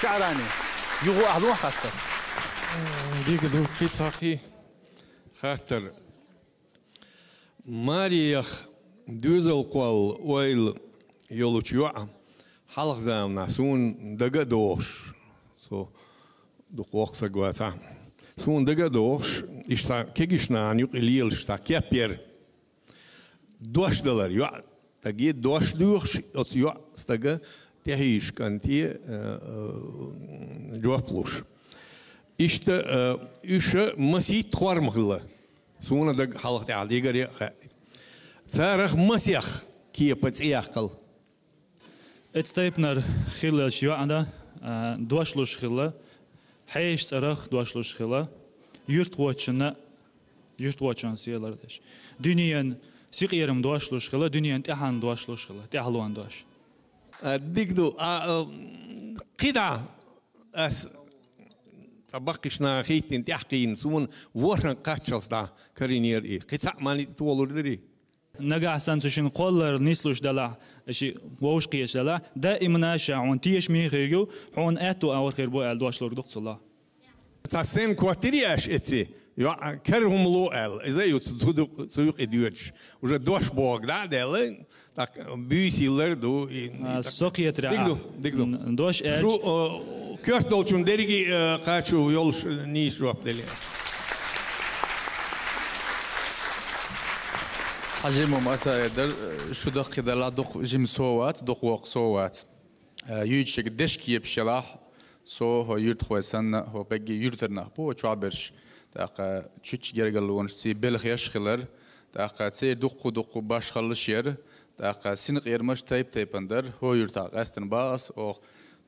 ШаӀрани, юха ахьа лоха хаттар? Дика ду, кхин цхьа хаттар. Марех доьзалхой ойла йолчу йоӀа хьалха заманахь суна дага а догӀуш, со дукха воккха саг вацахь, суна дага а догӀуш, иштта кегийчу нахана юкъе лелаш цхьа кеп яра. Дош далар, йоӀ стаге дош доьхуш, оцу йоӀ стага тӀехьийзаш кӀанте, э, э, жоп луш. Иштта, э, уьш масийтта хорма хилла. Суна дага хьалха тӀехь дигара а хаьа. Царах масех кепа цӀе яккхал. Эцу тайпанара хиллачу йоӀана, а, дош луш хилла, хьешан цӀарах дош луш хилла, юьртахочунна, юьртахочунна сий лардеш. Дуьненан синкъерам дош луш хилла, дуьненан тӀаьхьенна дош луш хилла, тӀаьхьалонан дош. А, дика ду, а, а, кхидӀа ас цхьа баккхийчу наха хийттина тӀаьхьакхийна, суна ворхӀанга кхаччалц дӀа карийнера и. Кхин цхьаъ ма ницкъ толур дара и. Нагахь санна цу шинна кхоллар нислуш делахь, ши вовшахкхеташ делахь, даимна ша хьуна тешаме хир ю, хьуна аьтту агӀор хир бу аьлла дош лур ду-кх цул а. Цхьа сцена коттийра аш эцци, йоӀ, кара хӀума ло аьлла, иза а ю цу, цу, цу юкъе доьдуш. Уже дош бохург дӀа а даьлла, тӀаккха буьйса йиллар а ду. И, а, и, со кхетарехь, дика ду, дика ду. Н-, дош аьлча. Шу, э, коьрта долчунна дерриге, э, кхачо йолуш нийса жоп делира. Цхьа жима хӀума аса а эр дара, шу даккхий далахь, дукха жима со вац, дукха воккха со вац. Э, юьйцург дешан кепаш ялахь, со хӀокху юьртахой санна, хӀокху берриге юьртара нах бу, хӀокху чохь берш, тӀаккха чуьрчу гергарлонашций белхеш а хилар, тӀаккха церан дуккха-дуккха башхаллаш яра, тӀаккха синкъерамаш тайп-тайпана дара, хӀокху юьртахь къаьстина боху ас, оха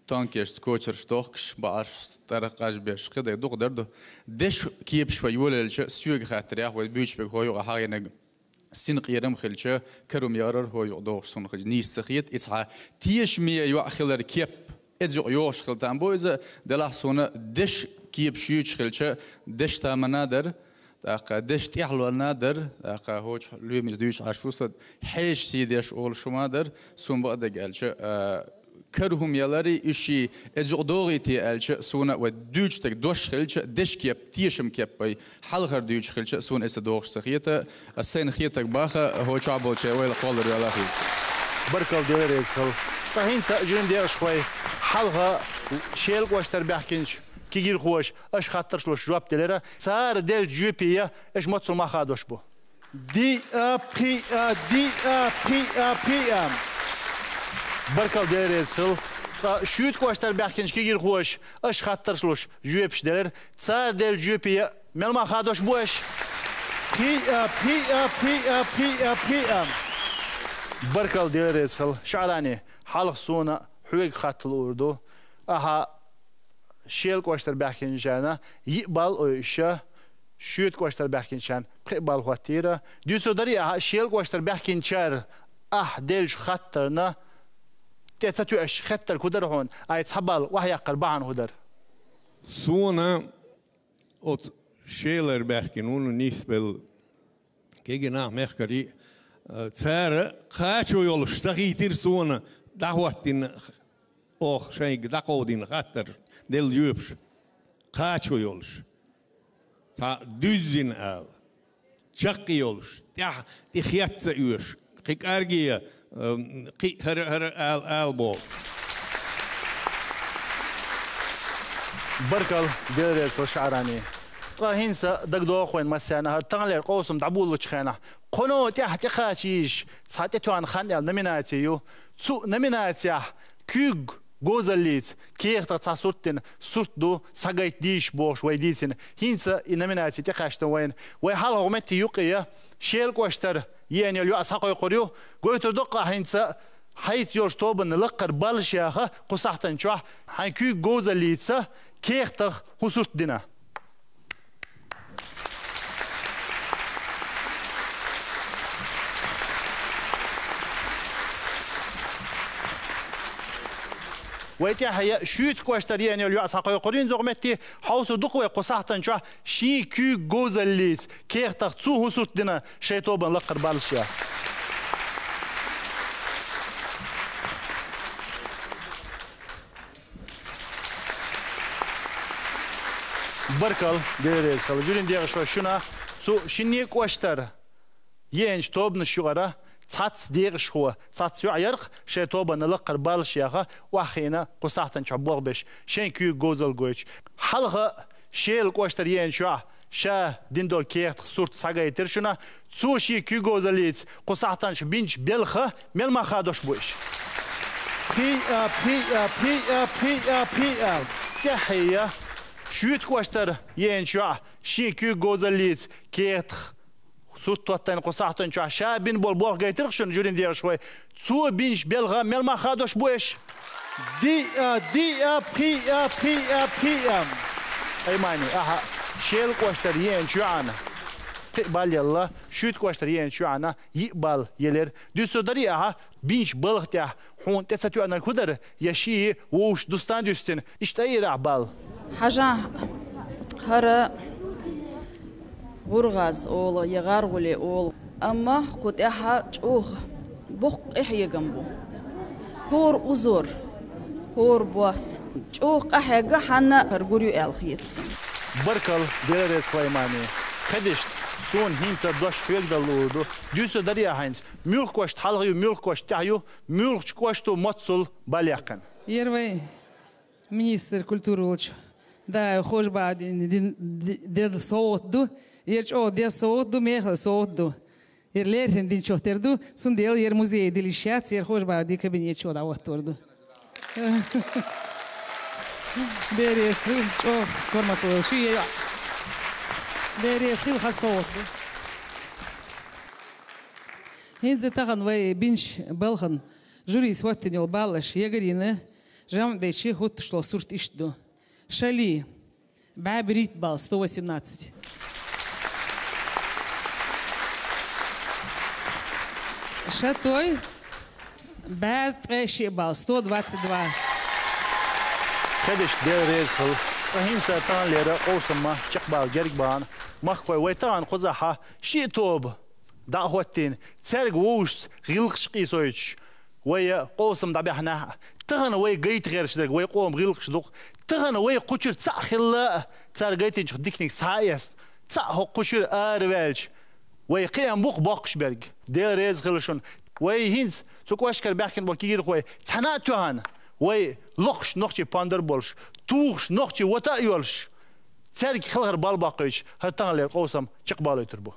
тонкешца кочарш дохкуш, бӀарш тӀера къажбеш, кхидерг дукха дара ду. Дешан кепаш вай йолаелча, соьга хаттарехь, вай буьйцуш берг хӀокху юкъахь хьахийнарг. Синкъерам хилча, кара хӀума ялар хӀокху юкъа догӀуш суна хилча нийса ца хета. И цхьа тешаме йоӀ хилар кеп, эцу юкъа йогӀуш хила там бу иза, делахь суна дешан кепаш юьйцуш хилча, дешан тамана дара, тӀаккха дешан тӀаьхьалонна дара, тӀаккха хӀокху лоьмаца дуьйцуш Ӏаш ву сан, хьешан сий деш олуш хӀума дара, суна бакъдерг аьлча, а, кара хӀума яларий, уьш ший эцу юкъа догӀий те аьлча, суна вай дуьйцуш дерг дош хилча, дешан кеп, тешаман кеп вай хьалхара дуьйцуш хилча, суна иза догӀуш ца хета, ас сайна хетарг баха, хӀокху чохь болчеран ойла кхоллар йолахь иза. Баркалла, Дела реза хуьлда. Ткъа хӀинца, жима декъашхой, хьалха Шелан кӀоштара баьхкинчу кегийрхоша аша хаттарш луш жоп делира, цара деллачу жоьпе аша моццул мах хадош бу. Диъ а, пхиъ а, диъ а, пхиъ а, пхиъ а. Баркалла, Дела реза хуьлда. Ткъа шуьйта кӀоштара баьхкинчу кегийрхоша аша хаттарш луш жоьпаш делира. Цара деллачу жоьпе мел мах хадош бу аша? Пхиъ а, пхиъ а, пхиъ а, пхиъ а, пхиъ а. Баркалла, Дела реза хуьлда. ШаӀрани, хьалха суна хьоьга хатта луур ду. Ахьа Шелан кӀоштара баьхкинчарна йиъ балл ойуш, шуьйта кӀоштара баьхкинчарна пхиъ балл хӀоттийра. Дуьйцур дарий ахьа, Шелан кӀоштара баьхкинчара ахь деллачу хаттарна тӀе ца тоьуш хеттарг хӀун дара хьуна, ай цхьа балл охьаяккхар бахьана хӀун дара? Суна оцу Шелара баьхкина вуно нисбелла кегий нах, мехкарий, а, цара кхачо йолуш ца хийтира суна дӀахӀоттийна, оха шайга дӀакховдийна хаттар, делла жоьпаш кхачо йолуш. Цхьа дуьззина ала, чаккхе йолуш, тӀаьхьа тӀе хетта ца оьшу, кхин кӀарге, а, кхин хӀара, хӀара ала, ала боху. Баркалла, Дела реза хуьлда, ШаӀрани. Ткъа хӀинца дагадогӀу вайна массарна, хӀара таханлера къовсам дӀаболалучу хенахь, кхуьнан тӀехь тӀекхача йиш, цхьа тӀетоьхна хан аьлла номинаци ю. Цу номинацехь куьйга говзаллица кехатах цхьа сурт дина, сурт ду, схьагайта дийшаш бохуш вай дийцина. ХӀинца и номинаци тӀекхаьчна вайна. Вай хьалха хӀокху метте юккъе Шелан кӀоштара еана йолу йоӀ схьакхойкхур ю. Гойтур ду-кх ахь хӀинца хьайца йолчу тобанна лаккхара баллаш яха кху сахьтана чохь хьайн куьйга говзаллица кехатах хӀун сурт дина. Вай тӀаьхье шуьйта кӀоштара еана йолу йоӀ схьакхойкхур ю хӀокху метте, хьовсур ду-кх вай кху сахьтана чохь шен куьйга говзаллица кехатах цо хӀун сурт дина шайн тобанна лаккхара баллаш яха. Баркал, Дела реза хила. Жюрин декъашхой, шуна цу шинне кӀоштара еанчу тобанаш юкъара цхьацца декъашхо, цхьацца йоӀ яра-кх шайн тобанна лакхара баллаш яьха, охьахиъна кху сахьтанчохь болх беш, шен куьйга говзалла гойтуш. Хьалха Шела кӀоштара еанчу йоӀа ша дина долу кехатах сурт схьагайтира шуна. Цо шен куьйга говзаллица кху сахьтанчохь бинчу белхан мел мах хадош бу уьш. Пхиъ а, пхиъ а, пхиъ а, пхиъ а, пхиъ а. ТӀаьхье я шуьйта кӀоштара еанчу йоӀа шен куьйга говзаллица кехатах сурт тоттийна кху сахьтанчохь ша бина болу болх гайтира-кх шуна, жюрин декъашхой. Цо бинчу белхан мел мах хадош бу уьш. Диъ а, диъ а, пхиъ а, пхиъ а, пхиъ а. Аймани, ахьа Шела кӀоштара еанчу йоӀана пхиъ балл елла, шуьйта кӀоштара еанчу йоӀана йиъ балл елира. Дуьйцур дарий ахьа, бинчу балха тӀехь хьуна тӀе ца тоьънарг хӀун дара, я шиъ вовшашца дустарна дуьстина? Иштта айира ахьа балл. Хьажахь, хӀара гӀургӀаз олу я гӀаргӀуле олу, амма кху тӀехь чӀогӀа боккха къахьегам бу. ХӀора узор, хӀора бос чӀогӀа къахьегна, хьанна хӀара гур ю аьлла хета суна. Баркал, Дела реза хила, Аймани. Кхидерш, суна хӀинца дош хьоьга дала луур ду. Дуьйцур дарий ахьа хӀинца, муьлха кӀошт хьалха ю, муьлха кӀошт тӀаьхьа ю, муьлхачу кӀошто маццул балл яьккхина? Ер вай министр культуры волчу Даев Хож-Бахьаудина дин-, ди-, деза совгӀат ду. Ер чӀогӀа деза совгӀат ду, мехала совгӀат ду. Ер леррина динчух тера ду, цундела ер музее дилла йиш яц, ер Хож-Бахьаудин кабинет чу дӀахӀоттор ду. Дела реза хила, чӀогӀа кормат волу ши йоӀ. Дела реза хила, хаза совгӀат ду. ХӀинца тахана вай бинчу балхан жюрис хӀоттийна йолу баллаш ягарийна жамӀ дечи хӀуттуш долу сурт иштта ду. Шали, бӀе берхӀитта балл, сто восемнадцать. Шатой, бӀе ткъе шиъ балл, сто двадцать два. Кхидерш, Дела реза хила. Ткъа хӀинца таханлера къовсам ма чекхбала герга бахана. Махкахой, вай тахана кхузахь шиъ тоба дӀа а хӀоттийна, цаьрга вовшашца гӀиллакхаш къийсойтуш, вай къовсам дӀабаьхьнехь а, тахана вай гайта гӀерташ дерг вай къоман гӀиллакхаш ду-кх. Тахана вай кху чуьра цхьаъ хилла а, цара гайтинчух диканиг схьа а эцна, цхьаъ хӀокху кху чуьра араваьлча, вай кхиам бу-кх боккхуш берг. Дела реза хила шуна. Вай хӀинца цу кӀоштара баьхкина болу кегийрхой цхьаьна а тоьхна, вай лохуш нохчийн пондар болуш, тухуш нохчийн вата а йолуш, цаьрга хелхар балл баккхуьйтуш, хӀара таханлера къовсам чекхбалуьйтур бу.